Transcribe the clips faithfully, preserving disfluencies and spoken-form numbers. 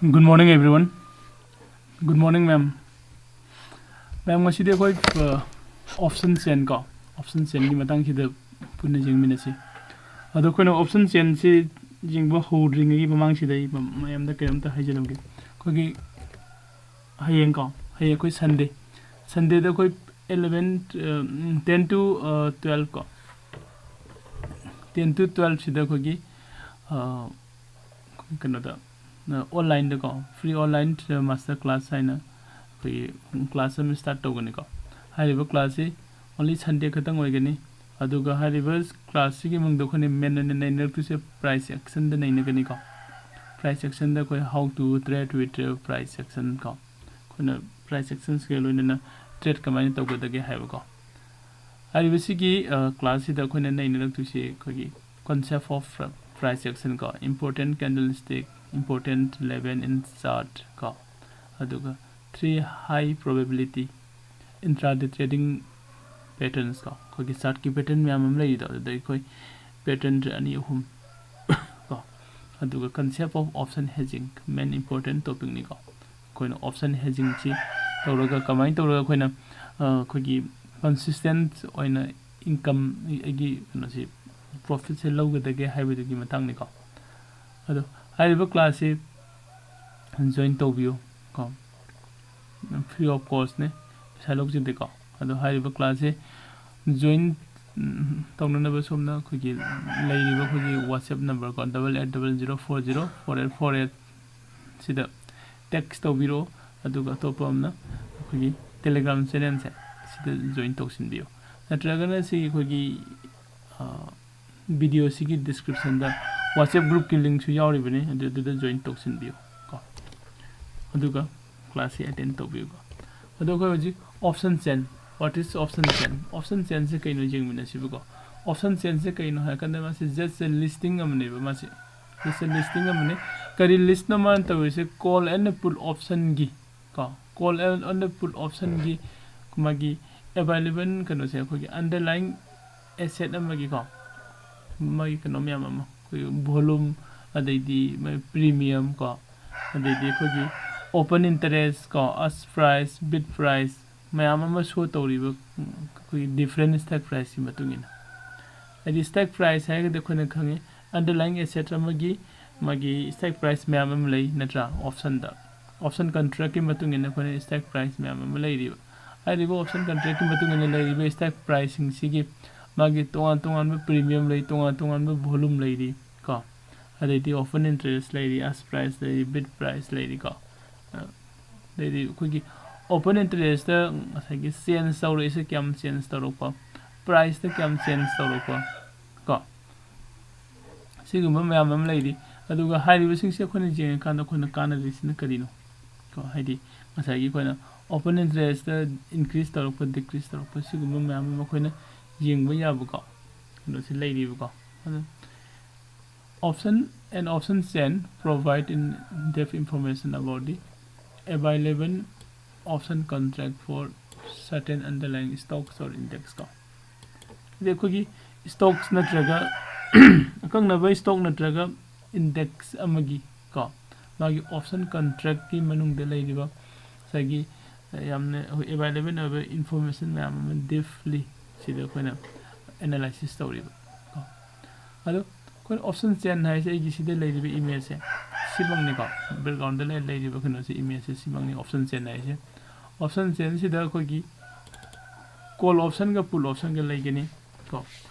Good morning, everyone. Good morning, ma'am. Ma'am, ꯉꯁꯤꯗꯤ ꯑꯩꯈꯣꯏ option ꯆꯦꯟ ꯀꯣ, ꯑꯣꯞꯁꯟ ꯆꯦꯟꯒꯤ ꯃꯇꯥꯡꯁꯤꯗ ꯄꯨꯟꯅ ꯌꯦꯡꯃꯤꯟꯅꯁꯤ꯫ ꯑꯗꯣ ꯑꯩꯈꯣꯏꯅ ꯑꯣꯞꯁꯟ ꯆꯦꯟꯁꯤ ꯌꯦꯡꯕ ꯍꯧꯗ꯭ꯔꯤꯉꯩꯒꯤ ꯃꯃꯥꯡꯁꯤꯗ ꯑꯩ ꯃꯌꯥꯝꯗ ꯀꯩꯅꯣꯝꯇ ꯍꯥꯏꯖꯔꯝꯒꯦ꯫ ꯑꯩꯈꯣꯏꯒꯤ ꯍꯌꯦꯡ ꯀꯣ, ꯍꯌꯦꯡ ꯑꯩꯈꯣꯏ ꯁꯟꯗꯦ, ꯁꯟꯗꯦꯗ ꯑꯩꯈꯣꯏ eleven, ten to twelve ꯀꯣ, ten to twelve ꯁꯤꯗ ꯑꯩꯈꯣꯏꯒꯤ ꯀꯩꯅꯣꯗ ꯑꯣꯟꯂꯥꯏꯟꯗꯀꯣ, ꯐ꯭ꯔꯤ ꯑꯣꯟꯂꯥꯏꯟ ꯃꯥꯁꯇꯔ ꯀ꯭ꯂꯥꯁ ꯍꯥꯏꯅ ꯑꯩꯈꯣꯏꯒꯤ ꯀ꯭ꯂꯥꯁ ꯑꯃ ꯁ꯭ꯇꯥꯔꯠ ꯇꯧꯒꯅꯤꯀꯣ꯫ ꯍꯥꯏꯔꯤꯕ ꯀ꯭ꯂꯥꯁꯁꯤ ꯑꯣꯟꯂꯤ ꯁꯟꯗꯦ ꯈꯛꯇꯪ ꯑꯣꯏꯒꯅꯤ꯫ ꯑꯗꯨꯒ ꯍꯥꯏꯔꯤꯕ ꯀ꯭ꯂꯥꯁꯁꯤꯒꯤ ꯃꯅꯨꯡꯗ ꯑꯩꯈꯣꯏꯅ ꯃꯦꯟ ꯑꯣꯏꯅ ꯅꯩꯅꯔꯛꯇꯣꯏꯁꯦ ꯄ꯭ꯔꯥꯏꯁ ꯑꯦꯛꯁꯟꯗ ꯅꯩꯅꯒꯅꯤꯀꯣ꯫ ꯄ꯭ꯔꯥꯏꯁ ꯑꯦꯛꯁꯟꯗ ꯑꯩꯈꯣꯏ how to trade with price action ꯀꯣ, ꯑꯩꯈꯣꯏꯅ ꯄ꯭ꯔꯥꯏꯁ ꯑꯦꯛꯁꯟꯁꯤꯒ ꯂꯣꯏꯅꯅ ꯇ꯭ꯔꯦꯠ ꯀꯃꯥꯏꯅ ꯇꯧꯒꯗꯒꯦ ꯍꯥꯏꯕꯀꯣ꯫ ꯍꯥꯏꯔꯤꯕꯁꯤꯒꯤ ꯀ꯭ꯂꯥꯁꯁꯤꯗ ꯑꯩꯈꯣꯏꯅ ꯅꯩꯅꯔꯛꯇꯣꯏꯁꯤ ꯑꯩꯈꯣꯏꯒꯤ concept of price action ꯀꯣ, important candlestick, important level in chart ꯀꯣ, ꯑꯗꯨꯒ three high probability intraday trading patterns ꯀꯣ, ꯑꯩꯈꯣꯏꯒꯤ ꯆꯥꯔꯠꯀꯤ ꯄꯦꯇꯔꯟ ꯃꯌꯥꯝ ꯑꯃ ꯂꯩꯔꯤꯗꯣ, ꯑꯗꯨꯗ ꯑꯩꯈꯣꯏ ꯄꯦꯇꯔꯟ ꯑꯅꯤ ꯑꯍꯨꯝ ꯀꯣ, ꯑꯗꯨꯒ concept of option hedging main important topicꯅꯤꯀꯣ꯫ ꯑꯩꯈꯣꯏꯅ ꯑꯣꯞꯁꯟ ꯍꯦꯖꯤꯡꯁꯤ ꯇꯧꯔꯒ ꯀꯃꯥꯏꯅ ꯇꯧꯔꯒ ꯑꯩꯈꯣꯏꯅ ꯑꯩꯈꯣꯏꯒꯤ ꯀꯟꯁꯤꯁꯇꯦꯟ ꯑꯣꯏꯅ ꯏꯟꯀꯝ, ꯑꯩꯒꯤ ꯀꯩꯅꯣꯁꯤ, ꯄ꯭ꯔꯣꯐꯤꯠꯁꯦ ꯂꯧꯒꯗꯒꯦ ꯍꯥꯏꯕꯗꯨꯒꯤ ꯃꯇꯥꯡꯅꯤꯀꯣ꯫ ꯑꯗꯣ ꯍꯥꯏꯔꯤꯕ ꯀ꯭ꯂꯥꯁꯁꯤ ꯖꯣꯏꯟ ꯇꯧꯕꯤꯌꯨ ꯀꯣ, ꯐ꯭ꯔꯤ ꯑꯣꯐ ꯀꯣꯁꯅꯦ, ꯄꯩꯁꯥ ꯂꯧꯖꯗꯦꯀꯣ꯫ ꯑꯗꯣ ꯍꯥꯏꯔꯤꯕ ꯀ꯭ꯂꯥꯁꯁꯦ ꯖꯣꯏꯟ ꯇꯧꯅꯅꯕ ꯁꯣꯝꯅ ꯑꯩꯈꯣꯏꯒꯤ ꯂꯩꯔꯤꯕ ꯑꯩꯈꯣꯏꯒꯤ WhatsApp ꯅꯝꯕꯔ ꯀꯣ, double eight double zero four zero four eight four eight ꯁꯤꯗ ꯇꯦꯛꯁ ꯇꯧꯕꯤꯔꯛꯑꯣ꯫ ꯑꯗꯨꯒ ꯑꯇꯣꯞꯄ ꯑꯃꯅ ꯑꯩꯈꯣꯏꯒꯤ ꯇꯦꯂꯦꯒ꯭ꯔꯥꯝ ꯆꯦꯅꯦꯜꯁꯦ ꯁꯤꯗ ꯖꯣꯏꯟ ꯇꯧꯁꯤꯟꯕꯤꯌꯨ꯫ ꯅꯠꯇ꯭ꯔꯒꯅ ꯁꯤ ꯑꯩꯈꯣꯏꯒꯤ ꯚꯤꯗꯤꯑꯣꯁꯤꯒꯤ ꯗꯤꯁꯀ꯭ꯔꯤꯞꯁꯟꯗ WhatsApp ꯒ꯭ꯔꯨꯞꯀꯤ ꯂꯤꯡꯁꯨ ꯌꯥꯎꯔꯤꯕꯅꯤ, ꯑꯗꯨ ꯑꯗꯨꯗ ꯖꯣꯏꯟ ꯇꯧꯁꯤꯟꯕꯤꯌꯨ ꯀꯣ꯫ ꯑꯗꯨꯒ ꯀ꯭ꯂꯥꯁꯁꯤ ꯑꯦꯇꯦꯟ ꯇꯧꯕꯤꯌꯨꯀꯣ꯫ ꯑꯗꯣ ꯑꯩꯈꯣꯏ ꯍꯧꯖꯤꯛ option chain, what is option chain? Option chainꯁꯦ ꯀꯩꯅꯣ ꯌꯦꯡꯃꯤꯟꯅꯁꯤꯕꯀꯣ꯫ Option chainꯁꯦ ꯀꯩꯅꯣ ꯍꯥꯏꯔꯀꯥꯟꯗ ꯃꯥꯁꯦ just a listing ꯑꯃꯅꯦꯕ ꯃꯥꯁꯦ꯫ Just a listing ꯑꯃꯅꯤ꯫ ꯀꯔꯤ ꯂꯤꯁꯅꯣ ꯃꯥꯅ ꯇꯧꯔꯤꯁꯦ? Call and put optionꯒꯤ ꯀꯣ, call and put optionꯒꯤ ꯃꯥꯒꯤ available ꯀꯩꯅꯣꯁꯦ, ꯑꯩꯈꯣꯏꯒꯤ underlying asset ꯑꯃꯒꯤꯀꯣ, ꯃꯥꯒꯤ ꯀꯩꯅꯣ ꯃꯌꯥꯝ ꯑꯃ, ꯑꯩꯈꯣꯏꯒꯤ volume, ꯑꯗꯩꯗꯤ ꯃꯥꯒꯤ premium ꯀꯣ, ꯑꯗꯩꯗꯤ ꯑꯩꯈꯣꯏꯒꯤ open interest ꯀꯣ, ask price, bid price ꯃꯌꯥꯝ ꯑꯃ show ꯇꯧꯔꯤꯕ, ꯎꯝ, ꯑꯩꯈꯣꯏꯒꯤ different stock priceꯀꯤ ꯃꯇꯨꯡ ꯏꯟꯅ꯫ ꯍꯥꯏꯗꯤ stock price ꯍꯥꯏꯔꯒꯗꯤ ꯑꯩꯈꯣꯏꯅ ꯈꯪꯉꯤ underlying asset ꯑꯃꯒꯤ ꯃꯥꯒꯤ stock price ꯃꯌꯥꯝ ꯑꯃ ꯂꯩ ꯅꯠꯇ꯭ꯔꯥ? Optionꯗ, option contractꯀꯤ ꯃꯇꯨꯡ ꯏꯟꯅ ꯑꯩꯈꯣꯏꯅ stock price ꯃꯌꯥꯝ ꯑꯃ ꯂꯩꯔꯤꯕ꯫ ꯍꯥꯏꯔꯤꯕ option contractꯀꯤ ꯃꯇꯨꯡ ꯏꯟꯅ ꯂꯩꯔꯤꯕ stock priceꯁꯤꯡꯁꯤꯒꯤ ꯃꯥꯒꯤ ꯇꯣꯉꯥꯟ ꯇꯣꯉꯥꯟꯕ premium ꯂꯩ, ꯇꯣꯉꯥꯟ ꯇꯣꯉꯥꯟꯕ volume ꯂꯩꯔꯤ ꯀꯣ꯫ ꯑꯗꯩꯗꯤ open interest ꯂꯩꯔꯤ, ask price ꯂꯩꯔꯤ, bid price ꯂꯩꯔꯤꯀꯣ꯫ ꯑ, ꯑꯗꯩꯗꯤ ꯑꯩꯈꯣꯏꯒꯤ open interestꯇ ꯉꯁꯥꯏꯒꯤ change ꯇꯧꯔꯛꯏꯁꯦ ꯀꯌꯥꯝ change ꯇꯧꯔꯛꯄ, priceꯇ ꯀꯌꯥꯝ change ꯇꯧꯔꯛꯄ ꯀꯣ, ꯁꯤꯒꯨꯝꯕ ꯃꯌꯥꯝ ꯑꯃ ꯂꯩꯔꯤ꯫ ꯑꯗꯨꯒ ꯍꯥꯏꯔꯤꯕꯁꯤꯡꯁꯦ ꯑꯩꯈꯣꯏꯅ ꯌꯦꯡꯉꯀꯥꯟꯗ ꯑꯩꯈꯣꯏꯅ ꯀꯥꯟꯅꯗꯣꯏꯁꯤꯅ ꯀꯔꯤꯅꯣ ꯀꯣ? ꯍꯥꯏꯗꯤ ꯉꯁꯥꯏꯒꯤ ꯑꯩꯈꯣꯏꯅ open interestꯇ increase ꯇꯧꯔꯛꯄ, decrease ꯇꯧꯔꯛꯄ, ꯁꯤꯒꯨꯝꯕ ꯃꯌꯥꯝ ꯑꯃ ꯑꯩꯈꯣꯏꯅ ꯌꯦꯡꯕ ꯌꯥꯕꯀꯣ, ꯀꯩꯅꯣꯁꯤ ꯂꯩꯔꯤꯕꯀꯣ꯫ ꯑꯗꯨ option and option chain provide in-depth information about the available option contract for certain underlying stocks or index ꯀꯣ꯫ ꯍꯥꯏꯗꯤ ꯑꯩꯈꯣꯏꯒꯤ stocks ꯅꯠꯇ꯭ꯔꯒ ꯑꯀꯛꯅꯕ stock ꯅꯠꯇ꯭ꯔꯒ index ꯑꯃꯒꯤ ꯀꯣ, ꯃꯥꯒꯤ option contractꯀꯤ ꯃꯅꯨꯡꯗ ꯂꯩꯔꯤꯕ ꯉꯁꯥꯏꯒꯤ, ꯑ, ꯌꯥꯝꯅ ꯑꯩꯈꯣꯏ available ꯑꯣꯏꯕ information ꯃꯌꯥꯝ ꯑꯃ deeply ꯁꯤꯗ ꯑꯩꯈꯣꯏꯅ analysis ꯇꯧꯔꯤꯕ ꯀꯣ꯫ ꯑꯗꯣ ꯑꯩꯈꯣꯏꯅ option chain ꯍꯥꯏꯁꯦ ꯑꯩꯒꯤ ꯁꯤꯗ ꯂꯩꯔꯤꯕ imageꯁꯦ ꯁꯤꯃꯛꯅꯤꯀꯣ, backgroundꯗ ꯂꯩ-, ꯂꯩꯔꯤꯕ ꯀꯩꯅꯣꯁꯦ, imageꯁꯦ ꯁꯤꯃꯛꯅꯤ option chain ꯍꯥꯏꯁꯦ꯫ Option chainꯁꯤꯗ ꯑꯩꯈꯣꯏꯒꯤ call optionꯒ put optionꯒ ꯂꯩꯒꯅꯤ ꯀꯣ꯫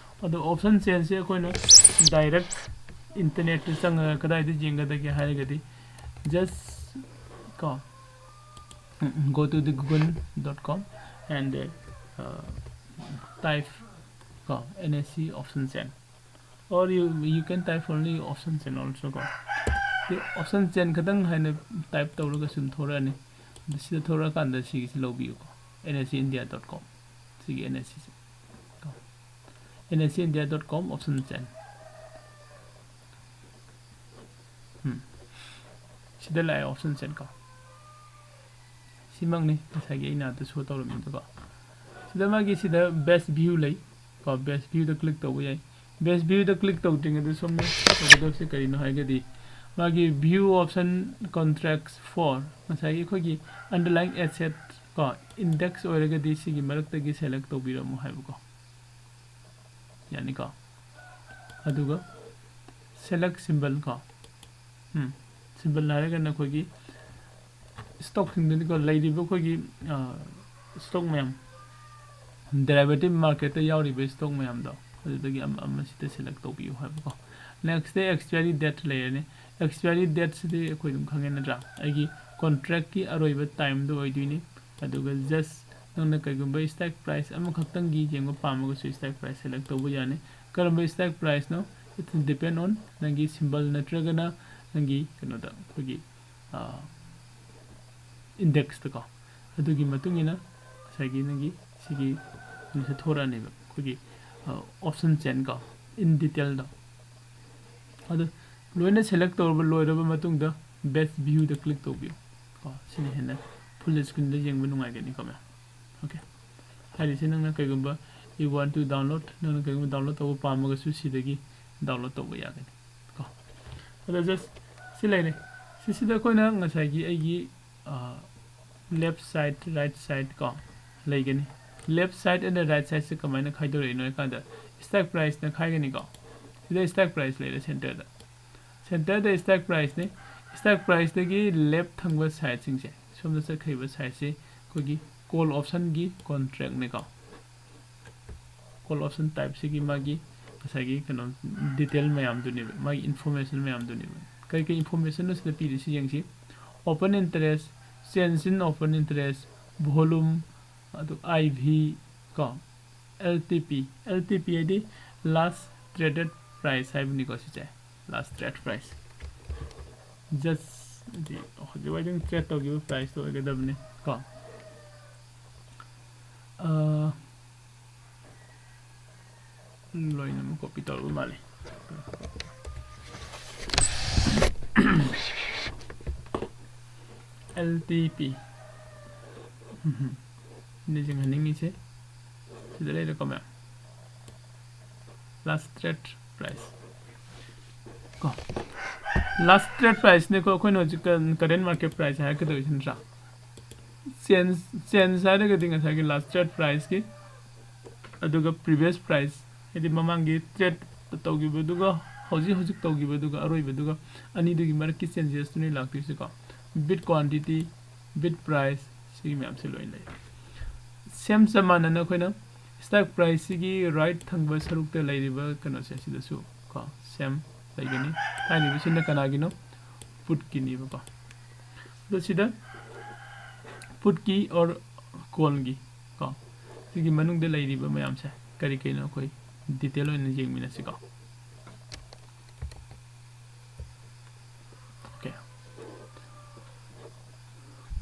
ꯑꯗꯣ option chainꯁꯦ ꯑꯩꯈꯣꯏꯅ direct internetꯇ ꯆꯪꯉꯒ ꯀꯗꯥꯏꯗ ꯌꯦꯡꯒꯗꯒꯦ ꯍꯥꯏꯔꯒꯗꯤ, just ꯀꯣ, go to the google dot com and, uh, type ꯀꯣ, NSE option chain, or you, you can type only option chain also ꯀꯣ꯫ ꯁꯤ option chain ꯈꯛꯇꯪ ꯍꯥꯏꯅ type ꯇꯧꯔꯒ ꯁꯨꯝ ꯊꯣꯔꯛꯑꯅꯤ꯫ ꯑꯗꯨ ꯁꯤꯗ ꯊꯣꯔꯛꯑꯀꯥꯟꯗ ꯁꯤꯒꯤꯁꯤ ꯂꯧꯕꯤꯌꯨꯀꯣ, NSE India dot com, ꯁꯤꯒꯤ NSEꯁꯦ ꯀꯣ, NSE India dot com option chain꯫ ꯎꯝ꯫ ꯁꯤꯗ ꯂꯥꯛꯑꯦ option chain ꯀꯣ꯫ ꯁꯤꯃꯛꯅꯤ ꯉꯁꯥꯏꯒꯤ ꯑꯩꯅ ꯑꯗꯨ show ꯇꯧꯔꯝꯃꯤꯗꯨꯀꯣ꯫ ꯁꯤꯗ ꯃꯥꯒꯤ ꯁꯤꯗ best view ꯂꯩ ꯀꯣ, best viewꯗ click ꯇꯧꯕ ꯌꯥꯏ꯫ Best viewꯗ click ꯇꯧꯗ꯭ꯔꯤꯉꯩꯗ ꯁꯣꯝꯅ ꯇꯧꯒꯗꯕꯁꯦ ꯀꯔꯤꯅꯣ ꯍꯥꯏꯔꯒꯗꯤ, ꯃꯥꯒꯤ view option contracts for ꯉꯁꯥꯏꯒꯤ ꯑꯩꯈꯣꯏꯒꯤ underlying asset ꯀꯣ, index ꯑꯣꯏꯔꯒꯗꯤ ꯁꯤꯒꯤ ꯃꯔꯛꯇꯒꯤ select ꯇꯧꯕꯤꯔꯝꯃꯣ ꯍꯥꯏꯕꯀꯣ꯫ ꯌꯥꯅꯤꯀꯣ꯫ ꯑꯗꯨꯒ select symbol ꯀꯣ꯫ ꯎꯝ, symbol ꯍꯥꯏꯔꯒꯅ ꯑꯩꯈꯣꯏꯒꯤ stockꯁꯤꯡꯗꯨꯅꯤꯀꯣ, ꯂꯩꯔꯤꯕ ꯑꯩꯈꯣꯏꯒꯤ, ꯑ, stock ꯃꯌꯥꯝ, derivative marketꯇ ꯌꯥꯎꯔꯤꯕ stock ꯃꯌꯥꯝꯗꯣ, ꯑꯗꯨꯗꯒꯤ ꯑꯃ ꯑꯃ ꯁꯤꯗ select ꯇꯧꯕꯤꯌꯨ ꯍꯥꯏꯕꯀꯣ꯫ Next expiry date ꯂꯩꯔꯅꯤ꯫ Expiry dateꯁꯤꯗꯤ ꯑꯩꯈꯣꯏ ꯑꯗꯨꯝ ꯈꯪꯉꯦ ꯅꯠꯇ꯭ꯔꯥ? ꯑꯩꯒꯤ contractꯀꯤ ꯑꯔꯣꯏꯕ timeꯗꯣ ꯑꯣꯏꯗꯣꯏꯅꯤ꯫ ꯑꯗꯨꯒ just ꯅꯪꯅ ꯀꯩꯒꯨꯝꯕ strike price ꯑꯃꯈꯛꯇꯪꯒꯤ ꯌꯦꯡꯕ ꯄꯥꯝꯃꯒꯁꯨ strike price select ꯇꯧꯕ ꯌꯥꯅꯤ꯫ ꯀꯔꯝꯕ strike priceꯅꯣ? It depend on ꯅꯪꯒꯤ symbol ꯅꯠꯇ꯭ꯔꯒꯅ ꯅꯪꯒꯤ ꯀꯩꯅꯣꯗ ꯑꯩꯈꯣꯏꯒꯤ, ꯑ, indexꯇꯀꯣ꯫ ꯑꯗꯨꯒꯤ ꯃꯇꯨꯡ ꯏꯟꯅ ꯉꯁꯥꯏꯒꯤ ꯅꯪꯒꯤ ꯁꯤꯒꯤ ꯁꯤꯗ ꯊꯣꯔꯛꯑꯅꯦꯕ ꯑꯩꯈꯣꯏꯒꯤ, ꯑ, option chain ꯀꯣ, in detailꯗꯣ꯫ ꯑꯗꯨ ꯂꯣꯏꯅ select ꯇꯧꯔꯕ, ꯂꯣꯏꯔꯕ ꯃꯇꯨꯡꯗ best viewꯗ click ꯇꯧꯕꯤꯌꯨ ꯀꯣ꯫ ꯁꯤꯅ ꯍꯦꯟꯅ full screenꯗ ꯌꯦꯡꯕ ꯅꯨꯡꯉꯥꯏꯒꯅꯤꯀꯣ ꯃꯌꯥꯝ꯫ Okay꯫ ꯍꯥꯏꯔꯤꯁꯦ ꯅꯪꯅ ꯀꯩꯒꯨꯝꯕ you want to download, ꯅꯪꯅ ꯀꯩꯒꯨꯝꯕ download ꯇꯧꯕ ꯄꯥꯝꯃꯒꯁꯨ ꯁꯤꯗꯒꯤ download ꯇꯧꯕ ꯌꯥꯒꯅꯤ ꯀꯣ꯫ ꯑꯗ just ꯁꯤ ꯂꯩꯔꯦ꯫ ꯁꯤꯁꯤꯗ ꯑꯩꯈꯣꯏꯅ ꯉꯁꯥꯏꯒꯤ ꯑꯩꯒꯤ, ꯑ, left side, right side ꯀꯣ ꯂꯩꯒꯅꯤ꯫ Left side and right sideꯁꯦ ꯀꯃꯥꯏꯅ ꯈꯥꯏꯗꯣꯔꯛꯏꯅꯣ ꯍꯥꯏ ꯀꯥꯟꯗ strike priceꯅ ꯈꯥꯏꯒꯅꯤꯀꯣ꯫ ꯁꯤꯗ strike price ꯂꯩꯔꯦ centreꯗ꯫ Centreꯗ strike priceꯅꯤ꯫ Strike priceꯇꯒꯤ left ꯊꯪꯕ sideꯁꯤꯡꯁꯦ, ꯁꯣꯝꯗ ꯆꯠꯈ꯭ꯔꯤꯕ sideꯁꯤ ꯑꯩꯈꯣꯏꯒꯤ call optionꯒꯤ contractꯅꯤꯀꯣ꯫ Call option typeꯁꯤꯒꯤ ꯃꯥꯒꯤ ꯉꯁꯥꯏꯒꯤ ꯀꯩꯅꯣ detail ꯃꯌꯥꯝꯗꯨꯅꯦꯕ, ꯃꯥꯒꯤ information ꯃꯌꯥꯝꯗꯨꯅꯦꯕ꯫ ꯀꯔꯤ ꯀꯔꯤ informationꯅꯣ ꯁꯤꯗ ꯄꯤꯔꯤꯁꯤ ꯌꯦꯡꯁꯤ꯫ Open interest, change in open interest, volume, ꯑꯗꯨ I V ꯀꯣ, L T P, L T P ꯍꯥꯏꯗꯤ last traded price ꯍꯥꯏꯕꯅꯤꯀꯣ ꯁꯤꯁꯦ, last trade price꯫ Just ꯍꯥꯏꯗꯤ ꯍꯧꯖꯤꯛ ꯋꯥꯏꯗꯪ trade ꯇꯧꯈꯤꯕ priceꯇꯣ ꯑꯣꯏꯒꯗꯕꯅꯤ ꯀꯣ꯫ ꯑ, ꯂꯣꯏꯅꯃꯛ copy ꯇꯧꯔꯕ ꯃꯥꯜꯂꯦ꯫ L T P꯫ ꯎꯝꯍꯨꯝ꯫ ꯅꯤꯡꯁꯤꯡꯍꯟꯅꯤꯡꯉꯤꯁꯦ ꯁꯤꯗ ꯂꯩꯔꯦꯀꯣ ꯃꯌꯥꯝ꯫ Last trade price ꯀꯣ꯫ Last trade price ꯅꯤꯀꯣ ꯑꯩꯈꯣꯏꯅ ꯍꯧꯖꯤꯛ current market price ꯍꯥꯏꯔꯛꯀꯗꯧꯔꯤꯁꯤ ꯅꯠꯇ꯭ꯔꯥ? Change change ꯍꯥꯏꯔꯒꯗꯤ ꯉꯁꯥꯏꯒꯤ last trade price ꯀꯤ ꯑꯗꯨꯒ previous price, ꯍꯥꯏꯗꯤ ꯃꯃꯥꯡꯒꯤ trade ꯇꯧꯈꯤꯕꯗꯨꯒ ꯍꯧꯖꯤꯛ ꯍꯧꯖꯤꯛ ꯇꯧꯈꯤꯕꯗꯨꯒ ꯑꯔꯣꯏꯕꯗꯨꯒ ꯑꯅꯤꯗꯨꯒꯤ ꯃꯔꯛꯀꯤ changes ꯇꯨꯅꯤ ꯂꯥꯛꯇꯣꯏꯁꯤꯀꯣ꯫ Bid quantity, bid price, ꯁꯤꯒꯤ ꯃꯌꯥꯝꯁꯦ ꯂꯣꯏ ꯂꯩ꯫ Same ꯆꯞ ꯃꯥꯟꯅꯅ ꯑꯩꯈꯣꯏꯅ stock price ꯁꯤꯒꯤ right ꯊꯪꯕ ꯁꯔꯨꯛꯇ ꯂꯩꯔꯤꯕ ꯀꯩꯅꯣꯁꯦ ꯁꯤꯗꯁꯨ ꯀꯣ same ꯂꯩꯒꯅꯤ꯫ ꯍꯥꯏꯔꯤꯕꯁꯤꯅ ꯀꯅꯥꯒꯤꯅꯣ? Put ꯀꯤꯅꯦꯕꯀꯣ꯫ ꯑꯗꯣ ꯁꯤꯗ put ꯀꯤ or call ꯒꯤ ꯀꯣ ꯁꯤꯒꯤ ꯃꯅꯨꯡꯗ ꯂꯩꯔꯤꯕ ꯃꯌꯥꯝꯁꯦ ꯀꯔꯤ ꯀꯔꯤꯅꯣ ꯑꯩꯈꯣꯏ detail ꯑꯣꯏꯅ ꯌꯦꯡꯃꯤꯟꯅꯁꯤꯀꯣ꯫ Okay꯫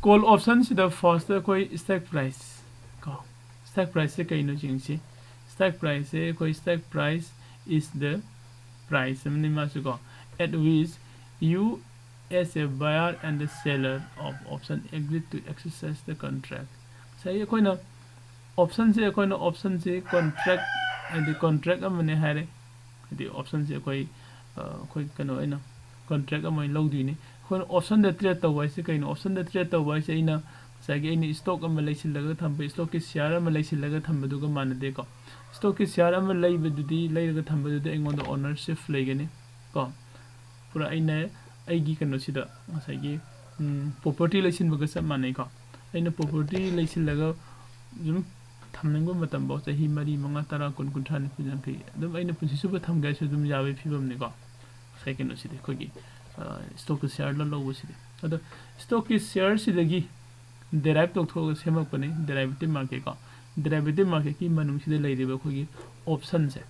Call option ꯁꯤꯗ first ꯑꯩꯈꯣꯏ stock price ꯀꯣ stock price ꯁꯦ ꯀꯩꯅꯣ ꯌꯦꯡꯁꯤ꯫ Stock price ꯁꯦ ꯑꯩꯈꯣꯏ stock price is the price ꯑꯃꯅꯤ ꯃꯥꯁꯨ ꯀꯣ at which you as a buyer and the seller of option agreed to exercise the contract. ꯉꯁꯥꯏꯒꯤ ꯑꯩꯈꯣꯏꯅ option ꯁꯦ ꯑꯩꯈꯣꯏꯅ option ꯁꯦ contract ꯍꯥꯏꯗꯤ contract ꯑꯃꯅꯦ ꯍꯥꯏꯔꯦ꯫ ꯍꯥꯏꯗꯤ option ꯁꯦ ꯑꯩꯈꯣꯏ ꯑ, ꯑꯩꯈꯣꯏ ꯀꯩꯅꯣ ꯑꯣꯏꯅ contract ꯑꯃ ꯑꯣꯏꯅ ꯂꯧꯗꯣꯏꯅꯤ꯫ ꯑꯩꯈꯣꯏꯅ option ꯗ trade ꯇꯧꯕ ꯍꯥꯏꯁꯦ ꯀꯩꯅꯣ? Option ꯗ trade ꯇꯧꯕ ꯍꯥꯏꯁꯦ ꯑꯩꯅ ꯉꯁꯥꯏꯒꯤ ꯑꯩꯅ stock ꯑꯃ ꯂꯩꯁꯤꯜꯂꯒ ꯊꯝꯕ stock ꯀꯤ share ꯑꯃ ꯂꯩꯁꯤꯜꯂꯒ ꯊꯝꯕꯗꯨꯒ ꯃꯥꯟꯅꯗꯦꯀꯣ꯫ Stock ꯀꯤ share ꯑꯃ ꯂꯩꯕꯗꯨꯗꯤ ꯂꯩꯔꯒ ꯊꯝꯕꯗꯨꯗꯤ ꯑꯩꯉꯣꯟꯗ ownership ꯂꯩꯒꯅꯤ ꯀꯣ꯫ ꯄꯨꯔꯥ ꯑꯩꯅ ꯑꯩꯒꯤ ꯀꯩꯅꯣꯁꯤꯗ ꯉꯁꯥꯏꯒꯤ property ꯂꯩꯁꯤꯟꯕꯒ ꯆꯞ ꯃꯥꯟꯅꯩꯀꯣ꯫ ꯑꯩꯅ property ꯂꯩꯁꯤꯜꯂꯒ ꯑꯗꯨꯝ ꯊꯝꯅꯤꯡꯕ ꯃꯇꯝꯐꯥꯎ ꯆꯍꯤ ꯃꯔꯤ, ꯃꯉꯥ, ꯇꯔꯥ, ꯀꯨꯟ, ꯀꯨꯟꯊ꯭ꯔꯥ, ꯅꯤꯐꯨ, ꯌꯥꯡꯈꯩ ꯑꯗꯨꯝ ꯑꯩꯅ ꯄꯨꯟꯁꯤ ꯆꯨꯞꯄ ꯊꯝꯒꯦ ꯍꯥꯏꯁꯨ ꯑꯗꯨꯝ ꯌꯥꯕꯒꯤ ꯐꯤꯕꯝꯅꯤꯀꯣ꯫ ꯉꯁꯥꯏ ꯀꯩꯅꯣꯁꯤꯗꯤ ꯑꯩꯈꯣꯏꯒꯤ stock ꯀꯤ share ꯗ ꯂꯧꯕꯁꯤꯗꯤ꯫ ꯑꯗꯣ stock ꯀꯤ share ꯁꯤꯗꯒꯤ derive ꯇꯧꯊꯣꯛꯑꯒ ꯁꯦꯝꯃꯛꯄꯅꯤ derivative market ꯀꯣ꯫ Derivative market ꯀꯤ ꯃꯅꯨꯡꯁꯤꯗ ꯂꯩꯔꯤꯕ ꯑꯩꯈꯣꯏꯒꯤ option ꯁꯦ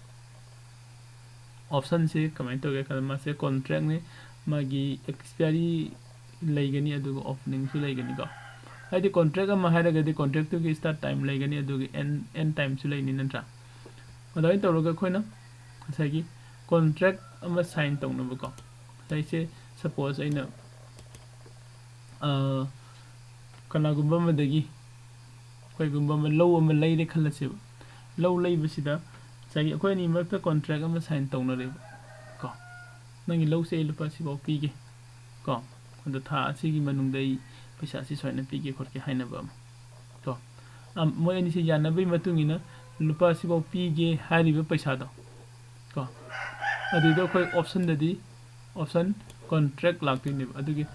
option ꯁꯦ ꯀꯃꯥꯏꯅ ꯇꯧꯒꯦ ꯍꯥꯏ ꯀꯥꯟꯗ ꯃꯥꯁꯦ contract ꯅꯤ, ꯃꯥꯒꯤ expiry ꯂꯩꯒꯅꯤ ꯑꯗꯨꯒ opening ꯁꯨ ꯂꯩꯒꯅꯤꯀꯣ꯫ ꯍꯥꯏꯗꯤ contract ꯑꯃ ꯍꯥꯏꯔꯒꯗꯤ contract ꯇꯨꯒꯤ start time ꯂꯩꯒꯅꯤ ꯑꯗꯨꯒ end, end time ꯁꯨ ꯂꯩꯅꯤ ꯅꯠꯇ꯭ꯔꯥ? ꯑꯗꯨꯃꯥꯏꯅ ꯇꯧꯔꯒ ꯑꯩꯈꯣꯏꯅ ꯉꯁꯥꯏꯒꯤ contract ꯑꯃ sign ꯇꯧꯅꯕꯀꯣ꯫ ꯉꯁꯥꯏꯁꯦ suppose ꯑꯩꯅ ꯑ, ꯀꯅꯥꯒꯨꯝꯕ ꯑꯃꯗꯒꯤ ꯀꯩꯒꯨꯝꯕ ꯑꯃ ꯂꯧ ꯑꯃ ꯂꯩꯔꯦ ꯈꯜꯂꯁꯦꯕ꯫ ꯂꯧ ꯂꯩꯕꯁꯤꯗ ꯉꯁꯥꯏꯒꯤ ꯑꯩꯈꯣꯏ ꯑꯅꯤ ꯃꯔꯛꯇ contract ꯑꯃ sign ꯇꯧꯅꯔꯦꯕ ꯀꯣ꯫ ꯅꯪꯒꯤ ꯂꯧꯁꯦ ꯑꯩ ꯂꯨꯄꯥ ꯁꯤꯐꯥꯎ ꯄꯤꯒꯦ ꯀꯣ, ꯑꯗꯣ ꯊꯥ ꯑꯁꯤꯒꯤ ꯃꯅꯨꯡꯗ ꯑꯩ ꯄꯩꯁꯥ ꯑꯁꯤ ꯁꯨꯃꯥꯏꯅ ꯄꯤꯒꯦ ꯈꯣꯠꯀꯦ ꯍꯥꯏꯅꯕ ꯑꯃ ꯀꯣ꯫ ꯑꯝ, ꯃꯣꯏ ꯑꯅꯤꯁꯦ ꯌꯥꯅꯕꯒꯤ ꯃꯇꯨꯡ ꯏꯟꯅ ꯂꯨꯄꯥ ꯁꯤꯐꯥꯎ ꯄꯤꯒꯦ ꯍꯥꯏꯔꯤꯕ ꯄꯩꯁꯥꯗꯣ ꯀꯣ, ꯑꯗꯨꯗꯣ ꯑꯩꯈꯣꯏ option ꯗꯗꯤ option contract ꯂꯥꯛꯇꯣꯏꯅꯦꯕ꯫ ꯑꯗꯨꯒꯤ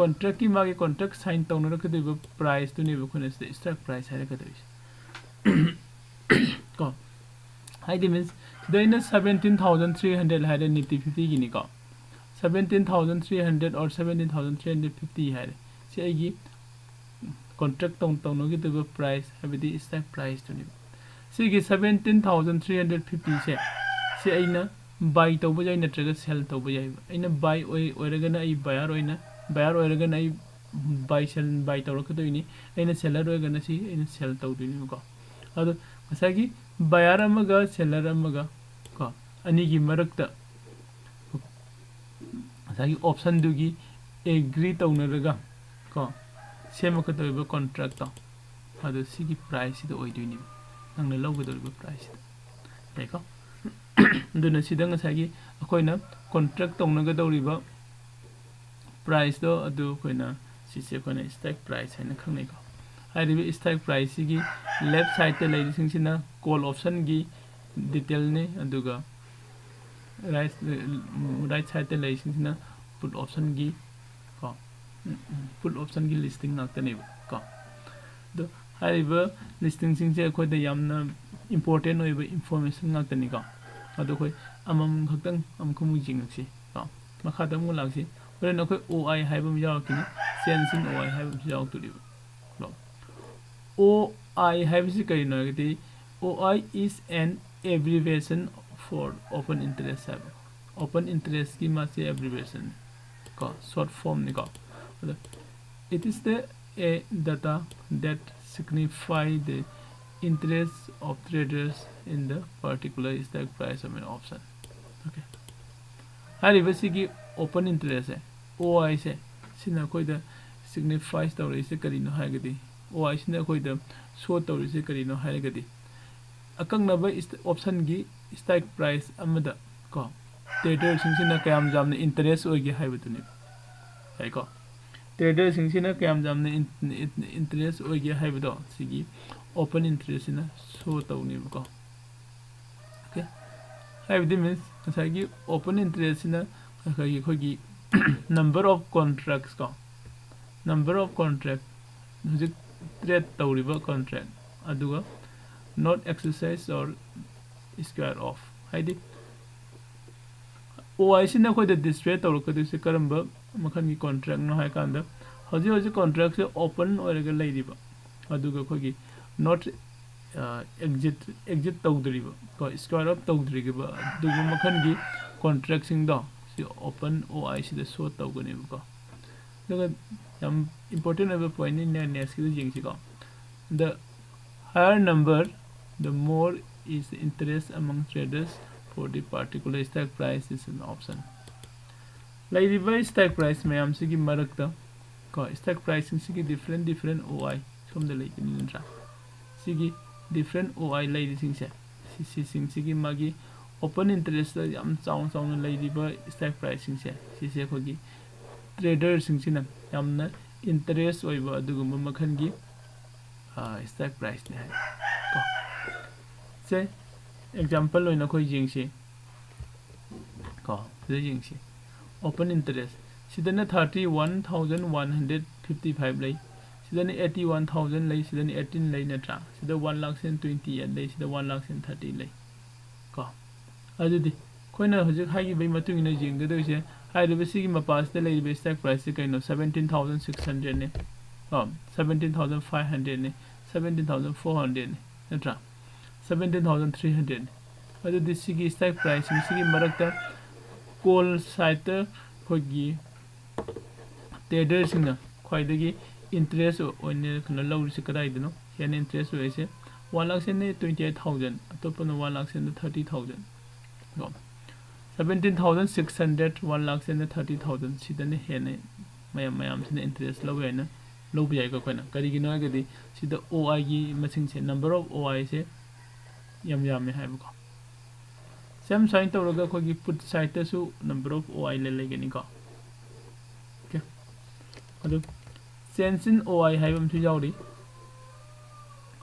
contract ꯀꯤ ꯃꯥꯒꯤ contract sign ꯇꯧꯅꯔꯛꯀꯗꯣꯏꯕ price ꯇꯨꯅꯦꯕ ꯑꯩꯈꯣꯏꯅ ꯁꯤꯗ strike price ꯍꯥꯏꯔꯛꯀꯗꯣꯏꯁꯦ ꯀꯣ꯫ ꯍꯥꯏꯗꯤ means ꯁꯤꯗ ꯑꯩꯅ seventeen thousand three hundred ꯍꯥꯏꯔꯦ Nifty fifty ꯒꯤꯅꯤꯀꯣ, seventeen thousand three hundred or seventeen thousand three hundred fifty ꯍꯥꯏꯔꯦ꯫ ꯁꯤ ꯑꯩꯒꯤ contract ꯇꯧ ꯇꯧꯅꯒꯗꯕ price ꯍꯥꯏꯕꯗꯤ strike price ꯇꯨꯅꯦꯕ꯫ ꯁꯤꯒꯤ seventeen thousand three hundred fifty ꯁꯦ ꯁꯤ ꯑꯩꯅ buy ꯇꯧꯕ ꯌꯥꯏ ꯅꯠꯇ꯭ꯔꯒ sell ꯇꯧꯕ ꯌꯥꯏꯕ꯫ ꯑꯩꯅ buy ꯑꯣꯏ ꯑꯣꯏꯔꯒꯅ ꯑꯩ buyer ꯑꯣꯏꯅ, buyer ꯑꯣꯏꯔꯒꯅ ꯑꯩ buy sell buy ꯇꯧꯔꯛꯀꯗꯣꯏꯅꯤ꯫ ꯑꯩꯅ seller ꯑꯣꯏꯔꯒꯅ ꯁꯤ ꯑꯩꯅ sell ꯇꯧꯗꯣꯏꯅꯦꯕꯀꯣ꯫ ꯑꯗꯣ ꯉꯁꯥꯏꯒꯤ buyer ꯑꯃꯒ seller ꯑꯃꯒ ꯀꯣ, ꯑꯅꯤꯒꯤ ꯃꯔꯛꯇ ꯉꯁꯥꯏꯒꯤ option ꯗꯨꯒꯤ agree ꯇꯧꯅꯔꯒ ꯀꯣ, ꯁꯦꯝꯃꯛꯀꯗꯧꯔꯤꯕ contract ꯇꯣ, ꯑꯗꯣ ꯁꯤꯒꯤ price ꯁꯤꯗ ꯑꯣꯏꯗꯣꯏꯅꯦꯕ, ꯅꯪꯅ ꯂꯧꯒꯗꯧꯔꯤꯕ price ꯁꯤꯗ꯫ ꯌꯥꯏꯀꯣ? ꯑꯗꯨꯅ ꯁꯤꯗ ꯉꯁꯥꯏꯒꯤ ꯑꯩꯈꯣꯏꯅ contract ꯇꯧꯅꯒꯗꯧꯔꯤꯕ price ꯇꯣ, ꯑꯗꯨ ꯑꯩꯈꯣꯏꯅ ꯁꯤꯁꯦ ꯑꯩꯈꯣꯏꯅ strike price ꯍꯥꯏꯅ ꯈꯪꯅꯩꯀꯣ꯫ ꯍꯥꯏꯔꯤꯕ strike price ꯁꯤꯒꯤ left side ꯇ ꯂꯩꯔꯤꯁꯤꯡꯁꯤꯅ call option ꯒꯤ detail ꯅꯤ, ꯑꯗꯨꯒ right, right side ꯇ ꯂꯩꯔꯤꯁꯤꯡꯁꯤꯅ put option ꯒꯤ ꯀꯣ, put option ꯒꯤ listing ꯉꯥꯛꯇꯅꯦꯕ ꯀꯣ꯫ ꯑꯗꯣ ꯍꯥꯏꯔꯤꯕ listing ꯁꯤꯡꯁꯦ ꯑꯩꯈꯣꯏꯗ ꯌꯥꯝꯅ important ꯑꯣꯏꯕ information ꯉꯥꯛꯇꯅꯤꯀꯣ꯫ ꯑꯗꯣ ꯑꯩꯈꯣꯏ ꯑꯃꯃꯝ ꯈꯛꯇꯪ ꯑꯃꯨꯛ ꯑꯃꯨꯛ ꯌꯦꯡꯉꯛꯁꯤ ꯀꯣ꯫ ꯃꯈꯥꯗ ꯑꯃꯨꯛ ꯂꯥꯛꯁꯤ꯫ ꯍꯣꯔꯦꯟ ꯑꯩꯈꯣꯏ O I ꯍꯥꯏꯕ ꯑꯃ ꯌꯥꯎꯔꯛꯈꯤꯅꯤ, change in O I ꯍꯥꯏꯕ ꯑꯃꯁꯨ ꯌꯥꯎꯔꯛꯇꯣꯔꯤꯕ꯫ ꯀꯣ, O I ꯍꯥꯏꯕꯁꯤ ꯀꯔꯤꯅꯣ ꯍꯥꯏꯔꯒꯗꯤ, O I is an abbreviation for open interest ꯍꯥꯏꯕ꯫ Open interest ꯀꯤ ꯃꯥꯁꯦ abbreviation ꯀꯣ, short form ꯅꯤꯀꯣ꯫ ꯑꯗꯣ it is the a data that signify the interest of traders in the particular strike price of an option꯫ Okay꯫ ꯍꯥꯏꯔꯤꯕ ꯁꯤꯒꯤ open interest say, O I ꯁꯦ, ꯁꯤꯅ ꯑꯩꯈꯣꯏꯗ signify ꯇꯧꯔꯛꯏꯁꯦ ꯀꯔꯤꯅꯣ ꯍꯥꯏꯔꯒꯗꯤ, O I ꯁꯤꯅ ꯑꯩꯈꯣꯏꯗ show ꯇꯧꯔꯤꯁꯦ ꯀꯔꯤꯅꯣ ꯍꯥꯏꯔꯒꯗꯤ, ꯑꯀꯛꯅꯕ ꯏꯁ-, option ꯒꯤ strike price ꯑꯃꯗ ꯀꯣ, ꯇ꯭ꯔꯦꯗꯔꯁꯤꯡꯁꯤꯅ ꯀꯌꯥꯝ ꯌꯥꯝꯅ ꯏꯟꯇꯔꯦꯁ ꯑꯣꯏꯒꯦ ꯍꯥꯏꯕꯗꯨꯅꯦꯕ꯫ ꯌꯥꯏꯀꯣ? ꯇ꯭ꯔꯦꯗꯔꯁꯤꯡꯁꯤꯅ ꯀꯌꯥꯝ ꯌꯥꯝꯅ ꯏꯟꯇꯔꯦꯁ ꯑꯣꯏꯒꯦ ꯍꯥꯏꯕꯗꯣ ꯁꯤꯒꯤ ꯑꯣꯄꯟ ꯏꯟꯇꯔꯦꯁꯁꯤꯅ ꯁꯣ ꯇꯧꯅꯦꯕꯀꯣ꯫ ꯑꯣꯀꯦ, ꯍꯥꯏꯕꯗꯤ ꯃꯤꯟꯁ ꯉꯁꯥꯏꯒꯤ ꯑꯣꯄꯟ ꯏꯟꯇꯔꯦꯁꯁꯤꯅ ꯉꯁꯥꯏꯒꯤ ꯑꯩꯈꯣꯏꯒꯤ number of contracts ꯀꯣ, number of contract, ꯍꯧꯖꯤꯛ ꯇ꯭ꯔꯦꯠ ꯇꯧꯔꯤꯕ ꯀꯣꯟꯇ꯭ꯔꯦꯛ, ꯑꯗꯨꯒ not exercise or square off, ꯍꯥꯏꯗꯤ ꯑꯣ ꯑꯥꯏ ꯁꯤꯅ ꯑꯩꯈꯣꯏꯗ ꯗꯤꯁꯄ꯭ꯂꯦ ꯇꯧꯔꯛꯀꯗꯣꯏꯁꯦ ꯀꯔꯝꯕ ꯃꯈꯜꯒꯤ ꯀꯣꯟꯇ꯭ꯔꯦꯛꯅꯣ ꯍꯥꯏ ꯀꯥꯟꯗ, ꯍꯧꯖꯤꯛ ꯍꯧꯖꯤꯛ ꯀꯣꯟꯇ꯭ꯔꯦꯛꯁꯦ ꯑꯣꯄꯟ ꯑꯣꯏꯔꯒ ꯂꯩꯔꯤꯕ, ꯑꯗꯨꯒ ꯑꯩꯈꯣꯏꯒꯤ not exit exit ꯇꯧꯗ꯭ꯔꯤꯕ ꯀꯣ, square off ꯇꯧꯗ꯭ꯔꯤꯕ ꯑꯗꯨꯒꯨꯝꯕ ꯃꯈꯜꯒꯤ ꯀꯣꯟꯇ꯭ꯔꯦꯛꯁꯤꯡꯗꯣ ꯁꯤ ꯑꯣꯄꯟ ꯑꯣ ꯑꯥꯏ ꯁꯤꯗ ꯁꯣ ꯇꯧꯒꯅꯦꯕꯀꯣ꯫ ꯑꯗꯨꯒ ꯌꯥꯝ ꯏꯝꯄꯣꯔꯇꯦꯟ ꯑꯣꯏꯕ ꯄꯣꯏꯟꯅꯤ, ꯅꯦꯛꯁꯀꯤꯗ ꯌꯦꯡꯁꯤꯀꯣ꯫ The higher number, the more is the interest among traders for the particular stock price is an option. ꯂꯩꯔꯤꯕ ꯁ꯭ꯇꯣꯛ ꯄ꯭ꯔꯥꯏꯁ ꯃꯌꯥꯝꯁꯤꯒꯤ ꯃꯔꯛꯇ ꯀꯣ, ꯁ꯭ꯇꯣꯛ ꯄ꯭ꯔꯥꯏꯁꯁꯤꯡꯁꯤꯒꯤ ꯗꯤꯐ꯭ꯔꯦꯟ ꯗꯤꯐ꯭ꯔꯦꯟ ꯑꯣ ꯑꯥꯏ ꯁꯣꯝꯗ ꯂꯩꯒꯅꯤ ꯅꯠꯇ꯭ꯔꯥ? ꯁꯤꯒꯤ ꯗꯤꯐ꯭ꯔꯦꯟ ꯑꯣ ꯑꯥꯏ ꯂꯩꯔꯤꯁꯤꯡꯁꯦ, ꯁꯤ ꯁꯤꯁꯤꯡꯁꯤꯒꯤ ꯃꯥꯒꯤ ꯑꯣꯄꯟ ꯏꯟꯇꯔꯦꯁꯇ ꯌꯥꯝ ꯆꯥꯎꯅ ꯆꯥꯎꯅ ꯂꯩꯔꯤꯕ ꯁ꯭ꯇꯣꯛ ꯄ꯭ꯔꯥꯏꯁꯁꯤꯡꯁꯦ, ꯁꯤꯁꯦ ꯑꯩꯈꯣꯏꯒꯤ ꯇ꯭ꯔꯦꯗꯔꯁꯤꯡꯁꯤꯅ ꯌꯥꯝꯅ ꯏꯟꯇꯔꯦꯁ ꯑꯣꯏꯕ ꯑꯗꯨꯒꯨꯝꯕ ꯃꯈꯜꯒꯤ ꯁ꯭ꯇꯣꯛ ꯄ꯭ꯔꯥꯏꯁꯅꯤ ꯍꯥꯏ ꯀꯣ꯫ ꯁꯦ, ꯑꯦꯛꯖꯥꯝꯄꯜ ꯑꯣꯏꯅ ꯑꯩꯈꯣꯏ ꯌꯦꯡꯁꯤ ꯀꯣ, ꯁꯤꯗ ꯌꯦꯡꯁꯤ꯫ ꯑꯣꯄꯟ ꯏꯟꯇꯔꯦꯁ ꯁꯤꯗꯅ thirty one thousand one hundred fifty five ꯂꯩ, ꯁꯤꯗꯅ ꯑꯩꯠꯇꯤ ꯋꯥꯟ ꯊꯥꯎꯖꯟ ꯂꯩ, ꯁꯤꯗꯅ ꯑꯩꯠꯇꯤꯟ ꯂꯩ ꯅꯠꯇ꯭ꯔꯥ? ꯁꯤꯗ ꯋꯥꯟ ꯂꯥꯛ ꯁꯦꯟ ꯇ꯭ꯋꯦꯟꯇꯤ ꯑꯩꯠ ꯂꯩ, ꯁꯤꯗ ꯋꯥꯟ ꯂꯥꯛ ꯁꯦꯟ ꯊꯥꯔꯇꯤ ꯂꯩ ꯀꯣ꯫ ꯑꯗꯨꯗꯤ ꯑꯩꯈꯣꯏꯅ ꯍꯧꯖꯤꯛ ꯍꯥꯏꯈꯤꯕꯒꯤ ꯃꯇꯨꯡ ꯏꯟꯅ ꯌꯦꯡꯒꯗꯣꯏꯁꯦ, ꯍꯥꯏꯔꯤꯕ ꯁꯤꯒꯤ ꯃꯄꯥꯁꯤꯗ ꯂꯩꯔꯤꯕ ꯁ꯭ꯇꯣꯛ ꯄ꯭ꯔꯥꯏꯁꯁꯦ ꯀꯩꯅꯣ? ꯁꯕꯦꯟꯇꯤꯟ ꯊꯥꯎꯖꯟ ꯁꯤꯛꯁ ꯍꯟꯗ꯭ꯔꯦꯠꯅꯤ, ꯁꯕꯦꯟꯇꯤꯟ ꯊꯥꯎꯖꯟ ꯐꯥꯏꯚ ꯍꯟꯗ꯭ꯔꯦꯠꯅꯤ, ꯁꯕꯦꯟꯇꯤꯟ ꯊꯥꯎꯖꯟ ꯐꯣꯔ ꯍꯟꯗ꯭ꯔꯦꯠꯅꯤ ꯅꯠꯇ꯭ꯔꯥ? ꯁꯕꯦꯟꯇꯤꯟ ꯊꯥꯎꯖꯟ ꯊ꯭ꯔꯤ ꯍꯟꯗ꯭ꯔꯦꯠꯅꯤ꯫ ꯑꯗꯨꯗꯤ ꯁꯤꯒꯤ ꯁ꯭ꯇꯣꯛ ꯄ꯭ꯔꯥꯏꯁꯁꯤꯡꯁꯤꯒꯤ ꯃꯔꯛꯇ ꯀꯣꯜ ꯁꯥꯏꯠꯇ ꯑꯩꯈꯣꯏꯒꯤ ꯇ꯭ꯔꯦꯗꯔꯁꯤꯡꯅ ꯈ꯭ꯋꯥꯏꯗꯒꯤ ꯏꯟꯇꯔꯦꯁ ꯑꯣꯏꯅ ꯀꯩꯅꯣ ꯂꯧꯔꯤꯁꯦ ꯀꯗꯥꯏꯗꯅꯣ? ꯍꯦꯟꯅ ꯏꯟꯇꯔꯦꯁ ꯑꯣꯏꯔꯤꯁꯦ one lakh and twenty eight thousand, ꯑꯇꯣꯞꯄꯅ one lakh and thirty thousand ꯀꯣ꯫ Seventeen thousand six hundred, one lakh and thirty thousand, ꯁꯤꯗꯅ ꯍꯦꯟꯅ ꯃꯌꯥꯝ, ꯃꯌꯥꯝꯁꯤꯅ ꯏꯟꯇꯔꯦꯁ ꯂꯧꯕ ꯌꯥꯏꯅ, ꯂꯧꯕ ꯌꯥꯏꯀꯣ ꯑꯩꯈꯣꯏꯅ꯫ ꯀꯔꯤꯒꯤꯅꯣ ꯍꯥꯏꯔꯒꯗꯤ ꯁꯤꯗ ꯑꯣ ꯑꯥꯏꯒꯤ ꯃꯁꯤꯡꯁꯦ, number of ꯑꯣ ꯑꯥꯏꯁꯦ ꯌꯥꯝ ꯌꯥꯝꯃꯦ ꯍꯥꯏꯕꯀꯣ꯫ Same sign ꯇꯧꯔꯒ ꯑꯩꯈꯣꯏꯒꯤ put sideꯇꯁꯨ number of O I ꯂꯩꯒꯅꯤꯀꯣ꯫ Okay, ꯑꯗꯨ change in O I ꯍꯥꯏꯕ ꯑꯃꯁꯨ ꯌꯥꯎꯔꯤ꯫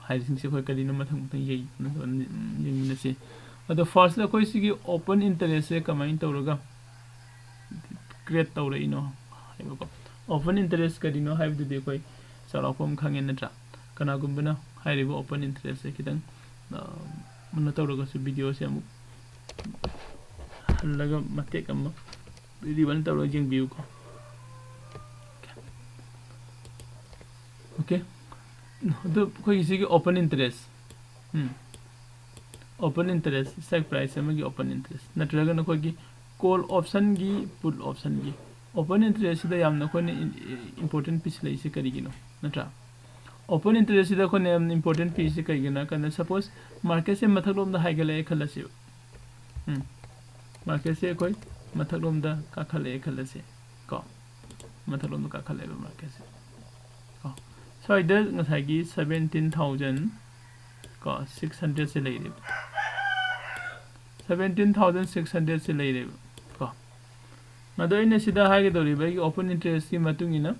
ꯍꯥꯏꯔꯤꯁꯤꯡꯁꯦ ꯑꯩꯈꯣꯏ ꯀꯔꯤꯅꯣ ꯃꯊꯪ ꯃꯊꯪ ꯌꯦꯡ-, ꯌꯦꯡꯃꯤꯟꯅꯁꯤ꯫ ꯑꯗꯣ firstꯇ ꯑꯩꯈꯣꯏ ꯁꯤꯒꯤ open interestꯁꯦ ꯀꯃꯥꯏꯅ ꯇꯧꯔꯒ create ꯇꯧꯔꯛꯏꯅꯣ ꯍꯥꯏꯕꯀꯣ꯫ Open interest ꯀꯔꯤꯅꯣ ꯍꯥꯏꯕꯗꯨꯗꯤ ꯑꯩꯈꯣꯏ ꯆꯥꯎꯔꯥꯛꯄ ꯑꯃ ꯈꯪꯉꯦ ꯅꯠꯇ꯭ꯔꯥ? ꯀꯅꯥꯒꯨꯝꯕꯅ ꯍꯥꯏꯔꯤꯕ open interestꯁꯦ ꯈꯤꯇꯪ, ꯑ, ꯀꯩꯅꯣ ꯇꯧꯔꯒꯁꯨ videoꯁꯦ ꯑꯃꯨꯛ ꯍꯜꯂꯒ ꯃꯇꯦꯛ ꯑꯃ rewind ꯇꯧꯔꯒ ꯌꯦꯡꯕꯤꯌꯨꯀꯣ꯫ Okay, ꯑꯗꯨ ꯑꯩꯈꯣꯏꯒꯤ ꯁꯤꯒꯤ open interest, ꯎꯝ, open interest, strike price ꯑꯃꯒꯤ open interest, ꯅꯠꯇ꯭ꯔꯒ ꯅꯈꯣꯏꯒꯤ call optionꯒꯤ, put optionꯒꯤ open interestꯁꯤꯗ ꯌꯥꯝꯅ ꯑꯩꯈꯣꯏꯅ important ꯄꯤꯁꯤꯜꯂꯛꯏꯁꯦ ꯀꯔꯤꯒꯤꯅꯣ, ꯅꯠꯇ꯭ꯔꯥ? Open interestꯁꯤꯗ ꯑꯩꯈꯣꯏꯅ ꯌꯥꯝꯅ important ꯄꯤꯔꯤꯁꯦ ꯀꯩꯒꯤꯅꯣ ꯍꯥꯏ ꯀꯥꯟꯗ, suppose marketꯁꯦ ꯃꯊꯛꯂꯣꯝꯗ ꯍꯥꯏꯒꯠꯂꯛꯑꯦ ꯈꯜꯂꯁꯦꯕ꯫ ꯎꯝ, marketꯁꯦ ꯑꯩꯈꯣꯏ ꯃꯊꯛꯂꯣꯝꯗ ꯀꯥꯈꯠꯂꯛꯑꯦ ꯈꯜꯂꯁꯦ ꯀꯣ, ꯃꯊꯛꯂꯣꯝꯗ ꯀꯥꯈꯠꯂꯛꯑꯦꯕ marketꯁꯦ ꯀꯣ꯫ ꯁ꯭ꯋꯥꯏꯗ ꯉꯁꯥꯏꯒꯤ seventeen thousand ꯀꯣ, six hundredꯁꯦ ꯂꯩꯔꯦꯕ, seventeen thousand six hundredꯁꯦ ꯂꯩꯔꯦꯕ ꯀꯣ꯫ ꯑꯗꯣ ꯑꯩꯅ ꯁꯤꯗ ꯍꯥꯏꯒꯗꯧꯔꯤꯕ ꯑꯩꯒꯤ open interestꯀꯤ ꯃꯇꯨꯡ ꯏꯟꯅ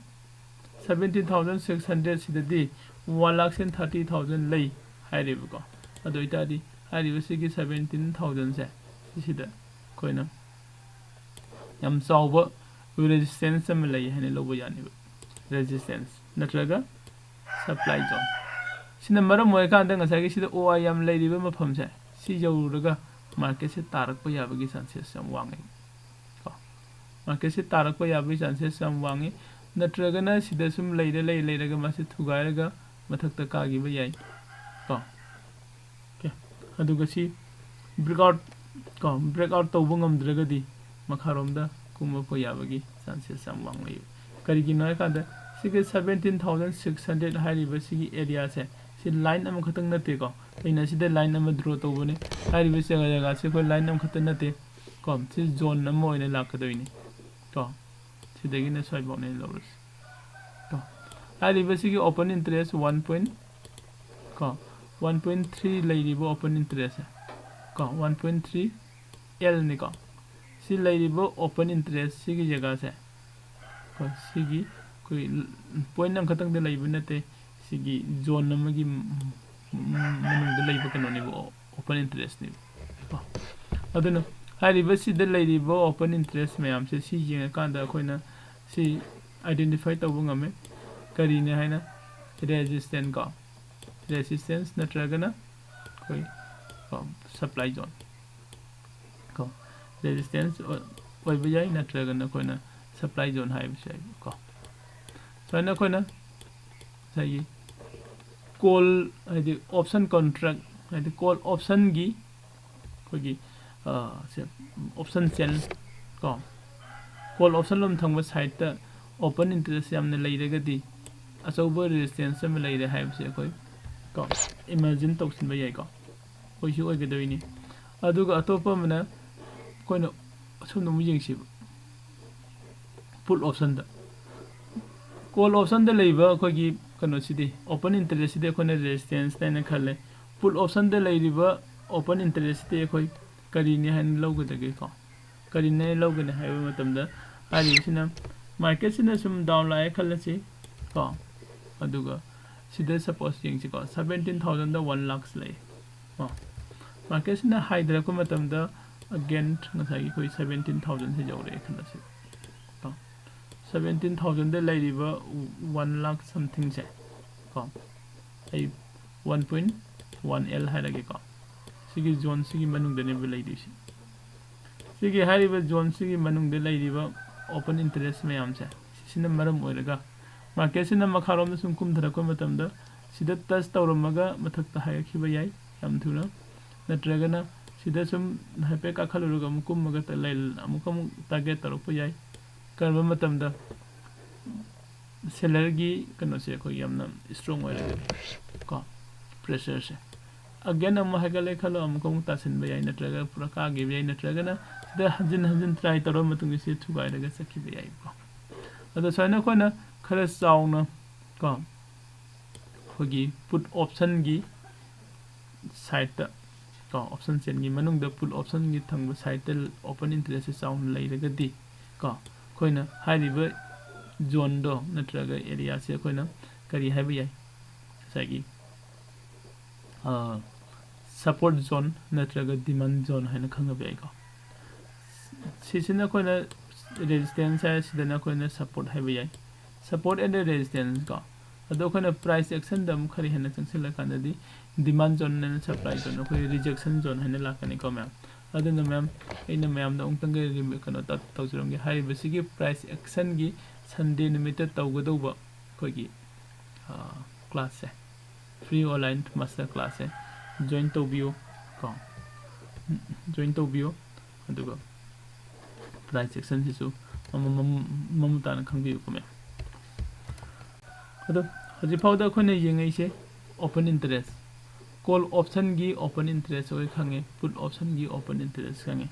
seventeen thousand six hundred ꯁꯤꯗꯗꯤ one lakh and thirty thousand ꯂꯩ ꯍꯥꯏꯔꯦꯕꯀꯣ꯫ ꯑꯗꯨ ꯑꯣꯏꯇꯥꯔꯗꯤ ꯍꯥꯏꯔꯤꯕꯁꯤꯒꯤ seventeen thousandꯁꯦ ꯁꯤꯁꯤꯗ ꯑꯩꯈꯣꯏꯅ ꯌꯥꯝ ꯆꯥꯎꯕ resistance ꯑꯃ ꯂꯩ ꯍꯥꯏꯅ ꯂꯧꯕ ꯌꯥꯅꯦꯕ꯫ Resistance ꯅꯠꯇ꯭ꯔꯒ supply zone꯫ ꯁꯤꯅ ꯃꯔꯝ ꯑꯣꯏꯔꯀꯥꯟꯗ ꯉꯁꯥꯏꯒꯤ ꯁꯤꯗ O I ꯌꯥꯝ ꯂꯩꯔꯤꯕ ꯃꯐꯝꯁꯦ ꯁꯤ ꯌꯧꯔꯨꯔꯒ marketꯁꯦ ꯇꯥꯔꯛꯄ ꯌꯥꯕꯒꯤ chances ꯌꯥꯝ ꯋꯥꯡꯉꯦ ꯀꯣ꯫ Marketꯁꯦ ꯇꯥꯔꯛꯄ ꯌꯥꯕꯒꯤ chances ꯌꯥꯝ ꯋꯥꯡꯉꯤ꯫ ꯅꯠꯇ꯭ꯔꯒꯅ ꯁꯤꯗ ꯁꯨꯝ ꯂꯩꯔ ꯂꯩ ꯂꯩꯔꯒ ꯃꯥꯁꯦ ꯊꯨꯒꯥꯏꯔꯒ ꯃꯊꯛꯇ ꯀꯥꯈꯤꯕ ꯌꯥꯏ ꯀꯣ꯫ Okay, ꯑꯗꯨꯒ ꯁꯤ breakout ꯀꯣ, breakout ꯇꯧꯕ ꯉꯝꯗ꯭ꯔꯒꯗꯤ ꯃꯈꯥꯔꯣꯝꯗ ꯀꯨꯝꯃꯛꯄ ꯌꯥꯕꯒꯤ chances ꯌꯥꯝ ꯋꯥꯡ ꯂꯩꯌꯦ꯫ ꯀꯔꯤꯒꯤꯅꯣ ꯍꯥꯏꯀꯥꯟꯗ ꯁꯤꯒꯤ seventeen thousand six hundred ꯍꯥꯏꯔꯤꯕ ꯁꯤꯒꯤ areaꯁꯦ ꯁꯤ line ꯑꯃꯈꯛꯇꯪ ꯅꯠꯇꯦꯀꯣ꯫ ꯑꯩꯅ ꯁꯤꯗ line ꯑꯃ draw ꯇꯧꯕꯅꯦ꯫ ꯍꯥꯏꯔꯤꯕ ꯖꯒꯥ, ꯖꯒꯥꯁꯦ ꯑꯩꯈꯣꯏ line ꯑꯃꯈꯛꯇ ꯅꯠꯇꯦ ꯀꯣ, ꯁꯤ zone ꯑꯃ ꯑꯣꯏꯅ ꯂꯥꯛꯀꯗꯣꯏꯅꯤ ꯀꯣ꯫ ꯁꯤꯗꯒꯤꯅ ꯁ꯭ꯋꯥꯏꯐꯥꯎꯅꯦ ꯂꯧꯔꯁꯤ ꯀꯣ꯫ ꯍꯥꯏꯔꯤꯕꯁꯤꯒꯤ open interest one point ꯀꯣ, one point three ꯂꯩꯔꯤꯕ open interestꯁꯦ ꯀꯣ, one point three ꯑꯦꯜꯅꯤꯀꯣ꯫ ꯁꯤ ꯂꯩꯔꯤꯕ open interest ꯁꯤꯒꯤ ꯖꯒꯥꯁꯦ, ꯀꯣ, ꯁꯤꯒꯤ ꯑꯩꯈꯣꯏ point ꯑꯃꯈꯛꯇꯪꯗ ꯂꯩꯕ ꯅꯠꯇꯦ, ꯁꯤꯒꯤ zone ꯑꯃꯒꯤ ꯃꯅꯨꯡꯗ ꯂꯩꯕ ꯀꯩꯅꯣꯅꯦꯕ, open interestꯅꯦꯕ ꯀꯣ꯫ ꯑꯗꯨꯅ ꯍꯥꯏꯔꯤꯕ ꯁꯤꯗ ꯂꯩꯔꯤꯕ open interest ꯃꯌꯥꯝꯁꯦ ꯁꯤ ꯌꯦꯡꯉꯀꯥꯟꯗ ꯑꯩꯈꯣꯏꯅ ꯁꯤ identify ꯇꯧꯕ ꯉꯝꯃꯦ꯫ ꯀꯔꯤꯅꯦ ꯍꯥꯏꯅ? Resistance ꯀꯣ, resistance ꯅꯠꯇ꯭ꯔꯒꯅ ꯑꯩꯈꯣꯏ supply zone ꯀꯣ꯫ Resistance ꯑꯣꯏꯕ ꯌꯥꯏ, ꯅꯠꯇ꯭ꯔꯒꯅ ꯑꯩꯈꯣꯏꯅ supply zone ꯍꯥꯏꯕꯁꯨ ꯌꯥꯏ ꯀꯣ꯫ ꯁꯨꯃꯥꯏꯅ ꯑꯩꯈꯣꯏꯅ ꯉꯁꯥꯏꯒꯤ call ꯍꯥꯏꯗꯤ option contract ꯍꯥꯏꯗꯤ call optionꯒꯤ ꯑꯩꯈꯣꯏꯒꯤ ꯁꯦ option chain ꯀꯣ, call option ꯂꯣꯝ ꯊꯪꯕ sideꯇ open interest ꯌꯥꯝꯅ ꯂꯩꯔꯒꯗꯤ ꯑꯆꯧꯕ resistance ꯑꯃ ꯂꯩꯔꯦ ꯍꯥꯏꯕꯁꯦ ꯑꯩꯈꯣꯏ ꯀꯣ imagine ꯇꯧꯁꯤꯟꯕ ꯌꯥꯏꯀꯣ꯫ ꯑꯩꯈꯣꯏꯁꯨ ꯑꯣꯏꯒꯗꯣꯏꯅꯤ꯫ ꯑꯗꯨꯒ ꯑꯇꯣꯞꯄ ꯑꯃꯅ ꯑꯩꯈꯣꯏꯅ ꯑꯁꯣꯝꯗ ꯑꯃꯨꯛ ꯌꯦꯡꯁꯤꯕ, put optionꯗ꯫ Call optionꯗ ꯂꯩꯕ ꯑꯩꯈꯣꯏꯒꯤ ꯀꯩꯅꯣꯁꯤꯗꯤ, open interestꯁꯤꯗꯤ ꯑꯩꯈꯣꯏꯅ resistance ꯍꯥꯏꯅ ꯈꯜꯂꯦ꯫ Put optionꯗ ꯂꯩꯔꯤꯕ open interestꯁꯤꯗꯤ ꯑꯩꯈꯣꯏ ꯀꯔꯤꯅꯤ ꯍꯥꯏꯅ ꯂꯧꯒꯗꯒꯦꯀꯣ? ꯀꯔꯤꯅꯤ ꯍꯥꯏꯅ ꯂꯧꯒꯅꯤ ꯍꯥꯏꯕ ꯃꯇꯝꯗ, ꯍꯥꯏꯔꯤꯕꯁꯤꯅ marketꯁꯤꯅ ꯁꯨꯝ down ꯂꯥꯛꯑꯦ ꯈꯜꯂꯁꯤ ꯀꯣ, ꯑꯗꯨꯒ ꯁꯤꯗ suppose ꯌꯦꯡꯁꯤꯀꯣ, seventeen thousandꯗ one lakhs ꯂꯩ ꯀꯣ꯫ Marketꯁꯤꯅ high ꯗ ꯂꯥꯛꯄ ꯃꯇꯝꯗ again ꯉꯁꯥꯏꯒꯤ ꯑꯩꯈꯣꯏ seventeen thousandꯁꯦ ꯌꯧꯔꯛꯑꯦ ꯈꯜꯂꯁꯤ ꯀꯣ꯫ Seventeen thousandꯗ ꯂꯩꯔꯤꯕ one lakh somethingꯁꯦ ꯀꯣ, ꯑꯩ one point one L ꯍꯥꯏꯔꯒꯦꯀꯣ꯫ ꯁꯤꯒꯤ zoneꯁꯤꯒꯤ ꯃꯅꯨꯡꯗꯅꯦꯕ ꯂꯩꯗꯣꯏꯁꯦ꯫ ꯁꯤꯒꯤ ꯍꯥꯏꯔꯤꯕ zoneꯁꯤꯒꯤ ꯃꯅꯨꯡꯗ ꯂꯩꯔꯤꯕ open interest ꯃꯌꯥꯝꯁꯦ, ꯁꯤꯅ ꯃꯔꯝ ꯑꯣꯏꯔꯒ marketꯁꯤꯅ ꯃꯈꯥꯔꯣꯝꯗ ꯁꯨꯝ ꯀꯨꯝꯊꯔꯛꯄ ꯃꯇꯝꯗ ꯁꯤꯗ touch ꯇꯧꯔꯝꯃꯒ ꯃꯊꯛꯇ ꯍꯥꯏꯒꯠꯈꯤꯕ ꯌꯥꯏ ꯌꯥꯝ ꯊꯨꯅ, ꯅꯠꯇ꯭ꯔꯒꯅ ꯁꯤꯗ ꯁꯨꯝ ꯍꯥꯏꯐꯦꯠ ꯀꯥꯈꯠꯂꯨꯔꯒ ꯑꯃꯨꯛ ꯀꯨꯝꯃꯒ ꯇ-, ꯂꯩ-, ꯑꯃꯨꯛ ꯑꯃꯨꯛ target ꯇꯧꯔꯛꯄ ꯌꯥꯏ꯫ ꯀꯔꯝꯕ ꯃꯇꯝꯗ sellerꯒꯤ ꯀꯩꯅꯣꯁꯦ ꯑꯩꯈꯣꯏ ꯌꯥꯝꯅ strong ꯑꯣꯏꯔꯒꯗꯤ ꯀꯣ, pressureꯁꯦ꯫ Again ꯑꯃꯨꯛ ꯍꯥꯏꯒꯠꯂꯦ ꯈꯜꯂꯣ, ꯑꯃꯨꯛ ꯑꯃꯨꯛ ꯇꯥꯁꯤꯟꯕ ꯌꯥꯏ, ꯅꯠꯇ꯭ꯔꯒ ꯄꯨꯔꯥ ꯀꯥꯈꯤꯕ ꯌꯥꯏ, ꯅꯠꯇ꯭ꯔꯒꯅ ꯁꯤꯗ ꯍꯟꯖꯤꯟ ꯍꯟꯖꯤꯟ try ꯇꯧꯔꯕ ꯃꯇꯨꯡꯗ ꯁꯤ ꯊꯨꯒꯥꯏꯔꯒ ꯆꯠꯈꯤꯕ ꯌꯥꯏꯕꯀꯣ꯫ ꯑꯗꯣ ꯁꯨꯃꯥꯏꯅ ꯑꯩꯈꯣꯏꯅ ꯈꯔ ꯆꯥꯎꯅ ꯀꯣ, ꯑꯩꯈꯣꯏꯒꯤ put optionꯒꯤ sideꯇ ꯀꯣ, option chainꯒꯤ ꯃꯅꯨꯡꯗ put optionꯒꯤ ꯊꯪꯕ sideꯇ open interestꯁꯦ ꯆꯥꯎꯅ ꯂꯩꯔꯒꯗꯤ ꯀꯣ, ꯑꯩꯈꯣꯏꯅ ꯍꯥꯏꯔꯤꯕ zoneꯗꯣ ꯅꯠꯇ꯭ꯔꯒ areaꯁꯦ ꯑꯩꯈꯣꯏꯅ ꯀꯔꯤ ꯍꯥꯏꯕ ꯌꯥꯏ? ꯉꯁꯥꯏꯒꯤ support zone ꯅꯠꯇ꯭ꯔꯒ demand zone ꯍꯥꯏꯅ ꯈꯪꯅꯕ ꯌꯥꯏꯀꯣ꯫ ꯁꯤꯁꯤꯅ ꯑꯩꯈꯣꯏꯅ resistance ꯍꯥꯏ, ꯁꯤꯗꯅ ꯑꯩꯈꯣꯏꯅ support ꯍꯥꯏꯕ ꯌꯥꯏ, support and resistance ꯀꯣ꯫ ꯑꯗꯣ ꯑꯩꯈꯣꯏꯅ price actionꯗ ꯑꯃꯨꯛ ꯈꯔ ꯍꯦꯟꯅ ꯆꯪꯁꯤꯜꯂꯀꯥꯟꯗꯗꯤ demand zone and supply zone, ꯑꯩꯈꯣꯏ rejection zone ꯍꯥꯏꯅ ꯂꯥꯛꯀꯅꯤꯀꯣ ꯃꯌꯥꯝ꯫ ꯑꯗꯨꯅ ꯃꯌꯥꯝ, ꯑꯩꯅ ꯃꯌꯥꯝꯗ ꯑꯃꯨꯛꯇꯪꯒ ꯀꯩꯅꯣ ꯇꯧꯖꯔꯝꯒꯦ꯫ ꯍꯥꯏꯔꯤꯕꯁꯤꯒꯤ price actionꯒꯤ Sunday ꯅꯨꯃꯤꯠꯇ ꯇꯧꯒꯗꯧꯕ ꯑꯩꯈꯣꯏꯒꯤ classꯁꯦ, free online master classꯁꯦ join ꯇꯧꯕꯤꯌꯨ ꯀꯣ, join ꯇꯧꯕꯤꯌꯨ꯫ ꯑꯗꯨꯒ price actionꯁꯤꯁꯨ ꯃꯃꯨꯠ ꯇꯥꯅ ꯈꯪꯕꯤꯌꯨꯀꯣ ꯃꯌꯥꯝ꯫ ꯑꯗꯣ ꯍꯧꯖꯤꯛ ꯐꯥꯎꯗ ꯑꯩꯈꯣꯏꯅ ꯌꯦꯡꯉꯛꯏꯁꯦ open interest, call optionꯒꯤ open interest ꯑꯩꯈꯣꯏ ꯈꯪꯉꯦ, put optionꯒꯤ open interest ꯈꯪꯉꯦ꯫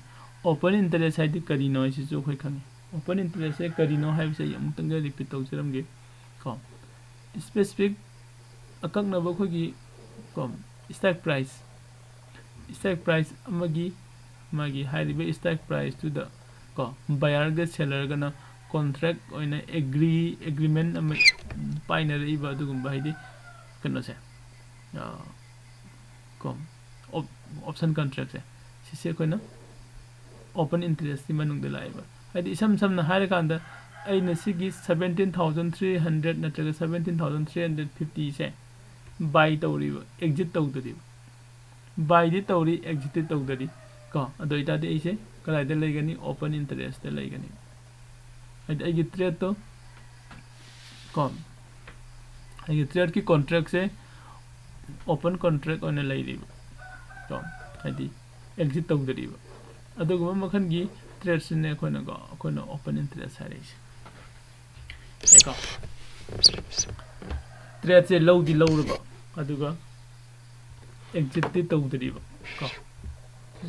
Open interest ꯍꯥꯏꯗꯤ ꯀꯔꯤꯅꯣ ꯍꯥꯏꯁꯤꯁꯨ ꯑꯩꯈꯣꯏ ꯈꯪꯉꯦ꯫ Open interestꯁꯦ ꯀꯔꯤꯅꯣ ꯍꯥꯏꯕꯁꯦ ꯑꯩ ꯑꯃꯨꯛꯇꯪꯒ repeat ꯇꯧꯖꯔꯝꯒꯦ ꯀꯣ꯫ Specific ꯑꯀꯛꯅꯕ ꯑꯩꯈꯣꯏꯒꯤ ꯀꯣ, strike price, strike price ꯑꯃꯒꯤ, ꯃꯥꯒꯤ ꯍꯥꯏꯔꯤꯕ strike priceꯇꯨꯗ ꯀꯣ, buyerꯒ sellerꯒꯅ contract ꯑꯣꯏꯅ agree, agreement ꯑꯃ ꯄꯥꯏꯅꯔꯛꯏꯕ ꯑꯗꯨꯒꯨꯝꯕ, ꯍꯥꯏꯗꯤ ꯀꯩꯅꯣꯁꯦ, ꯀꯣ, option contractꯁꯦ, ꯁꯤꯁꯦ ꯑꯩꯈꯣꯏꯅ open interestꯀꯤ ꯃꯅꯨꯡꯗ ꯂꯥꯛꯑꯦꯕ꯫ ꯍꯥꯏꯗꯤ ꯏꯁꯝ ꯁꯝꯅ ꯍꯥꯏꯔꯀꯥꯟꯗ ꯑꯩꯅ ꯁꯤꯒꯤ seventeen thousand three hundred ꯅꯠꯇ꯭ꯔꯒ seventeen thousand three hundred fiftyꯁꯦ buy ꯇꯧꯔꯤꯕ, exit ꯇꯧꯗꯔꯤꯕ꯫ Buyꯗꯤ ꯇꯧꯔꯤ, exitꯇꯤ ꯇꯧꯗꯔꯤ ꯀꯣ꯫ ꯑꯗꯨ ꯑꯣꯏꯇꯥꯔꯗꯤ ꯑꯩꯁꯦ ꯀꯗꯥꯏꯗ ꯂꯩꯒꯅꯤ? Open interestꯇ ꯂꯩꯒꯅꯤ꯫ ꯍꯥꯏꯗꯤ ꯑꯩꯒꯤ tradeꯇꯣ ꯀꯣ, ꯑꯩꯒꯤ tradeꯀꯤ contractꯁꯦ open contract ꯑꯣꯏꯅ ꯂꯩꯔꯤꯕ ꯀꯣ, ꯍꯥꯏꯗꯤ exit ꯇꯧꯗꯔꯤꯕ꯫ ꯑꯗꯨꯒꯨꯝꯕ ꯃꯈꯜꯒꯤ tradeꯁꯤꯅꯦ ꯑꯩꯈꯣꯏꯅ ꯀꯣ, ꯑꯩꯈꯣꯏꯅ open interest ꯍꯥꯏꯔꯛꯏꯁꯦ꯫ ꯀꯣ, tradeꯁꯦ ꯂꯧꯗꯤ ꯂꯧꯔꯕ, ꯑꯗꯨꯒ exitꯇꯤ ꯇꯧꯗ꯭ꯔꯤꯕ ꯀꯣ꯫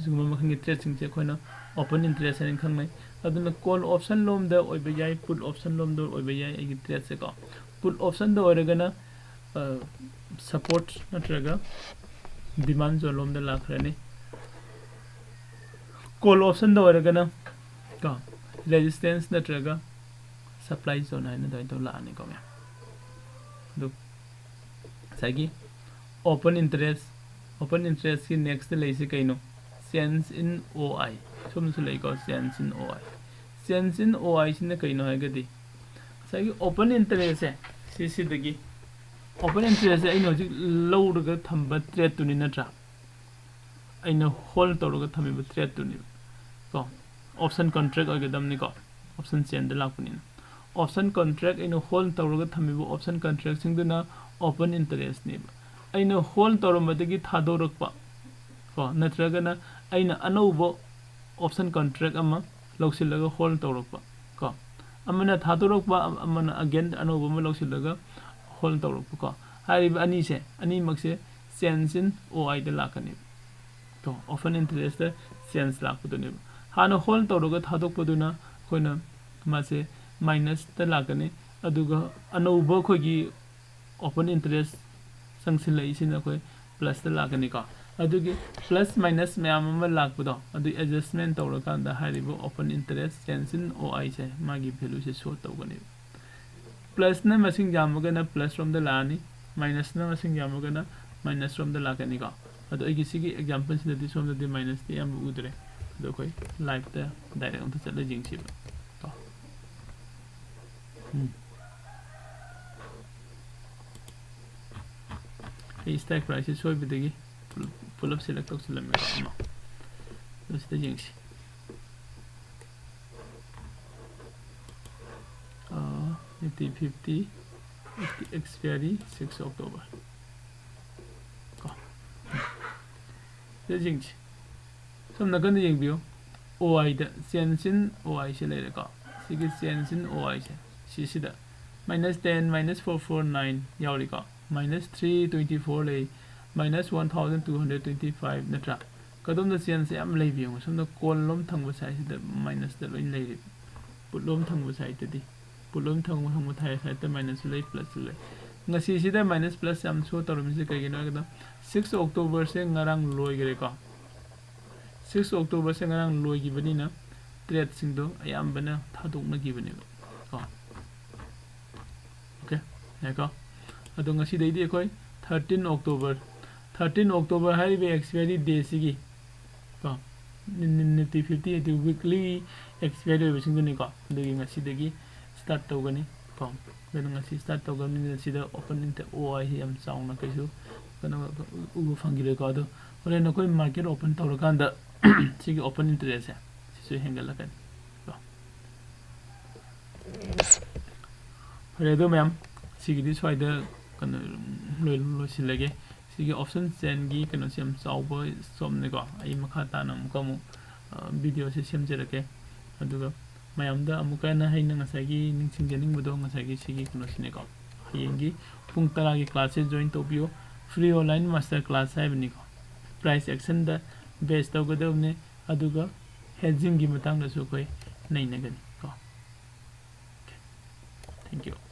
ꯁꯤꯒꯨꯝꯕ ꯃꯈꯜꯒꯤ tradeꯁꯤꯡꯁꯦ ꯑꯩꯈꯣꯏꯅ open interest ꯍꯥꯏꯅ ꯈꯪꯅꯩ꯫ ꯑꯗꯨꯅ call option ꯂꯣꯝꯗ ꯑꯣꯏꯕ ꯌꯥꯏ, put option ꯂꯣꯝꯗ ꯑꯣꯏꯕ ꯌꯥꯏ ꯑꯩꯒꯤ tradeꯁꯦ ꯀꯣ꯫ Put optionꯗ ꯑꯣꯏꯔꯒꯅ support ꯅꯠꯇ꯭ꯔꯒ demand zone ꯂꯣꯝꯗ ꯂꯥꯛꯈ꯭ꯔꯅꯤ꯫ Call option ꯗ ꯑꯣꯏꯔꯒꯅ ꯀꯣ, resistance ꯅꯠꯇ꯭ꯔꯒ supply zone ꯍꯥꯏꯅ ꯑꯗꯨꯃꯥꯏꯅ ꯇꯧꯔ ꯂꯥꯛꯑꯅꯤꯀꯣ ꯃꯌꯥꯝ꯫ ꯑꯗꯨ ꯉꯁꯥꯏꯒꯤ open interest, open interest ꯀꯤ next ꯇ ꯂꯩꯁꯤ ꯀꯩꯅꯣ? Change in O I꯫ ꯁꯣꯝꯗꯁꯨ ꯂꯩꯀꯣ, change in O I꯫ Change in O I ꯁꯤꯅ ꯀꯩꯅꯣ ꯍꯥꯏꯔꯒꯗꯤ, ꯉꯁꯥꯏꯒꯤ open interest ꯁꯦ, ꯁꯤꯁꯤꯗꯒꯤ open interest ꯁꯦ ꯑꯩꯅ ꯍꯧꯖꯤꯛ ꯂꯧꯔꯒ ꯊꯝꯕ trade ꯇꯨꯅꯤ ꯅꯠꯇ꯭ꯔꯥ? ꯑꯩꯅ hold ꯇꯧꯔꯒ ꯊꯝꯃꯤꯕ trade ꯇꯨꯅꯦꯕ ꯀꯣ꯫ Option contract ꯑꯣꯏꯒꯗꯕꯅꯤꯀꯣ, option chain ꯗ ꯂꯥꯛꯄꯅꯤꯅ꯫ Option contract ꯑꯩꯅ hold ꯇꯧꯔꯒ ꯊꯝꯃꯤꯕ option contract ꯁꯤꯡꯗꯨꯅ open interest ꯅꯦꯕ꯫ ꯑꯩꯅ hold ꯇꯧꯔꯝꯕꯗꯒꯤ ꯊꯥꯗꯣꯔꯛꯄ ꯀꯣ, ꯅꯠꯇ꯭ꯔꯒꯅ ꯑꯩꯅ ꯑꯅꯧꯕ option contract ꯑꯃ ꯂꯧꯁꯤꯜꯂꯒ hold ꯇꯧꯔꯛꯄ ꯀꯣ꯫ ꯑꯃꯅ ꯊꯥꯗꯣꯔꯛꯄ, ꯑꯃꯅ again ꯑꯅꯧꯕ ꯑꯃ ꯂꯧꯁꯤꯜꯂꯒ hold ꯇꯧꯔꯛꯄ ꯀꯣ꯫ ꯍꯥꯏꯔꯤꯕ ꯑꯅꯤꯁꯦ, ꯑꯅꯤꯃꯛꯁꯦ change in O I ꯗ ꯂꯥꯛꯀꯅꯦꯕ꯫ ꯀꯣ, open interest ꯇ change ꯂꯥꯛꯄꯗꯨꯅꯦꯕ꯫ ꯍꯥꯟꯅ hold ꯇꯧꯔꯒ ꯊꯥꯗꯣꯛꯄꯗꯨꯅ ꯑꯩꯈꯣꯏꯅ ꯃꯥꯁꯦ minus ꯇ ꯂꯥꯛꯀꯅꯤ, ꯑꯗꯨꯒ ꯑꯅꯧꯕ ꯑꯩꯈꯣꯏꯒꯤ open interest ꯆꯪꯁꯤꯜꯂꯛꯏꯁꯤꯅ ꯑꯩꯈꯣꯏ plus ꯇ ꯂꯥꯛꯀꯅꯤꯀꯣ꯫ ꯑꯗꯨꯒꯤ plus minus ꯃꯌꯥꯝ ꯑꯃ ꯂꯥꯛꯄꯗꯣ, ꯑꯗꯨ adjustment ꯇꯧꯔꯀꯥꯟꯗ ꯍꯥꯏꯔꯤꯕ open interest change in O I ꯁꯦ, ꯃꯥꯒꯤ value ꯁꯦ show ꯇꯧꯒꯅꯦꯕ꯫ Plus ꯅ ꯃꯁꯤꯡ ꯌꯥꯝꯃꯒꯅ plus ꯔꯣꯝꯗ ꯂꯥꯛꯑꯅꯤ, minus ꯅ ꯃꯁꯤꯡ ꯌꯥꯝꯃꯒꯅ minus ꯔꯣꯝꯗ ꯂꯥꯛꯀꯅꯤꯀꯣ꯫ ꯑꯗꯣ ꯑꯩꯒꯤ ꯁꯤꯒꯤ example ꯁꯤꯗꯗꯤ ꯁꯣꯝꯗꯗꯤ minus ꯇꯤ ꯑꯌꯥꯝꯕ ꯎꯗ꯭ꯔꯦ꯫ ꯑꯗꯣ ꯑꯩꯈꯣꯏ live ꯇ direct ꯑꯝꯇ ꯆꯠꯂ ꯌꯦꯡꯁꯤꯕ ꯀꯣ꯫ ꯎꯝ꯫ ꯑꯩ strike price ꯁꯦ ꯁꯣꯏꯕꯗꯒꯤ ꯄꯨꯂꯞ, ꯄꯨꯂꯞ select ꯇꯧꯁꯤꯜꯂꯝꯃꯦꯀꯣ ꯑꯃ꯫ ꯑꯗꯣ ꯁꯤꯗ ꯌꯦꯡꯁꯤ꯫ ꯑꯥ, Nifty fifty, expiry six October ꯀꯣ꯫ ꯁꯤꯗ ꯌꯦꯡꯁꯤ꯫ ꯁꯣꯝ ꯅꯥꯀꯟꯗ ꯌꯦꯡꯕꯤꯌꯨ꯫ O I the, change in O I ꯁꯦ ꯂꯩꯔꯦꯀꯣ꯫ ꯁꯤꯒꯤ change in O I ꯁꯦ, ꯁꯤꯁꯤꯗ minus ten, minus four four nine ꯌꯥꯎꯔꯤꯀꯣ꯫ Minus three twenty four ꯂꯩ, minus one thousand two hundred twenty five ꯅꯠꯇ꯭ꯔꯥ? ꯀꯗꯣꯝꯗ change ꯁꯦ ꯌꯥꯝ ꯂꯩꯕ ꯌꯦꯡꯉꯨ꯫ ꯁꯣꯝꯗ call ꯂꯣꯝ ꯊꯪꯕ side ꯁꯤꯗ minus ꯇ ꯂꯣꯏ ꯂꯩꯔꯦ꯫ Put ꯂꯣꯝ ꯊꯪꯕ side ꯇꯗꯤ, put ꯂꯣꯝ ꯊꯪꯕ, ꯊꯪꯕ side ꯇ minus ꯁꯨ ꯂꯩ, plus ꯁꯨ ꯂꯩ꯫ ꯉꯁꯤꯁꯤꯗ ꯃꯥꯏꯅꯁ ꯄ꯭ꯂꯁ ꯌꯥꯝ ꯁꯣ ꯇꯧꯔꯝꯃꯤꯁꯦ ꯀꯩꯒꯤꯅꯣ ꯍꯥꯏꯕꯗ, ꯁꯤꯛꯁ ꯑꯣꯛꯇꯣꯕꯔꯁꯦ ꯉꯔꯥꯡ ꯂꯣꯏꯈ꯭ꯔꯦꯀꯣ꯫ ꯁꯤꯛꯁ ꯑꯣꯛꯇꯣꯕꯔꯁꯦ ꯉꯔꯥꯡ ꯂꯣꯏꯈꯤꯕꯅꯤꯅ ꯇ꯭ꯔꯦꯠꯁꯤꯡꯗꯣ ꯑꯌꯥꯝꯕꯅ ꯊꯥꯗꯣꯛꯅꯈꯤꯕꯅꯦꯕ ꯀꯣ꯫ ꯑꯣꯀꯦ, ꯌꯥꯏꯀꯣ꯫ ꯑꯗꯣ ꯉꯁꯤꯗꯩꯗꯤ ꯑꯩꯈꯣꯏ ꯊꯥꯔꯇꯤꯟ ꯑꯣꯛꯇꯣꯕꯔ, ꯊꯥꯔꯇꯤꯟ ꯑꯣꯛꯇꯣꯕꯔ ꯍꯥꯏꯔꯤꯕ ꯑꯦꯛꯁꯄꯤꯌꯥꯔꯤ ꯗꯦꯁꯤꯒꯤ ꯀꯣ, ꯅꯤꯐꯇꯤ ꯐꯤꯐꯇꯤ ꯍꯥꯏꯗꯤ ꯋꯤꯛꯂꯤ ꯑꯦꯛꯁꯄꯤꯌꯥꯔꯤ ꯑꯣꯏꯕꯁꯤꯡꯗꯨꯅꯤꯀꯣ꯫ ꯑꯗꯨꯒꯤ ꯉꯁꯤꯗꯒꯤ ꯁ꯭ꯇꯥꯔꯠ ꯇꯧꯒꯅꯤ ꯀꯣ꯫ ꯑꯗꯨꯅ ꯉꯁꯤ ꯁ꯭ꯇꯥꯔꯠ ꯇꯧꯒꯅꯤꯅ ꯁꯤꯗ ꯑꯣꯄꯟ ꯏꯟꯇꯔꯦꯁ ꯑꯣ ꯍꯥꯏꯁꯤ ꯌꯥꯝ ꯆꯥꯎꯅ ꯀꯩꯁꯨ ꯀꯩꯅꯣ ꯎꯕ ꯐꯪꯈꯤꯔꯣꯏꯀꯣ꯫ ꯑꯗꯣ ꯍꯣꯔꯦꯟ ꯑꯩꯈꯣꯏ ꯃꯥꯔꯀꯦꯠ ꯑꯣꯄꯟ ꯇꯧꯔꯀꯥꯟꯗ ꯁꯤꯒꯤ ꯑꯣꯄꯟ ꯏꯟꯇꯔꯦꯁꯁꯦ ꯁꯤꯁꯨ ꯍꯦꯟꯒꯠꯂꯛꯀꯅꯤ ꯀꯣ꯫ ꯐꯔꯦ, ꯑꯗꯣ ꯃꯌꯥꯝ, ꯁꯤꯒꯤꯗꯤ ꯁ꯭ꯋꯥꯏꯗ ꯀꯩꯅꯣ ꯂꯣꯏ-, ꯂꯣꯏꯁꯤꯜꯂꯒꯦ꯫ ꯁꯤꯒꯤ ꯑꯣꯞꯁꯟ ꯆꯦꯟꯒꯤ ꯀꯩꯅꯣꯁꯦ ꯌꯥꯝ ꯆꯥꯎꯕ ꯁꯣꯞꯅꯤꯀꯣ꯫ ꯑꯩ ꯃꯈꯥ ꯇꯥꯅ ꯑꯃꯨꯛꯀ ꯑꯃꯨꯛ, ꯑ, ꯚꯤꯗꯤꯑꯣꯁꯦ ꯁꯦꯝꯖꯔꯛꯀꯦ꯫ ꯑꯗꯨꯒ ꯃꯌꯥꯝꯗ ꯑꯃꯨꯛꯀ ꯍꯟꯅ ꯑꯩꯅ ꯉꯁꯥꯏꯒꯤ ꯅꯤꯡꯁꯤꯡꯖꯅꯤꯡꯕꯗꯣ ꯉꯁꯥꯏꯒꯤ ꯁꯤꯒꯤ ꯀꯩꯅꯣꯁꯤꯅꯦꯀꯣ꯫ ꯍꯌꯦꯡꯒꯤ ꯄꯨꯡ ꯇꯔꯥꯒꯤ ꯀ꯭ꯂꯥꯁꯁꯦ ꯖꯣꯏꯟ ꯇꯧꯕꯤꯌꯨ꯫ ꯐ꯭ꯔꯤ ꯑꯣꯟꯂꯥꯏꯟ ꯃꯥꯁꯇꯔ ꯀ꯭ꯂꯥꯁ ꯍꯥꯏꯕꯅꯤꯀꯣ꯫ ꯄ꯭ꯔꯥꯏꯁ ꯑꯦꯛꯁꯟꯗ ꯕꯦꯁ ꯇꯧꯒꯗꯕꯅꯤ꯫ ꯑꯗꯨꯒ ꯍꯦꯖꯤꯡꯒꯤ ꯃꯇꯥꯡꯗꯁꯨ ꯑꯩꯈꯣꯏ ꯅꯩꯅꯒꯅꯤ ꯀꯣ꯫ Thank you.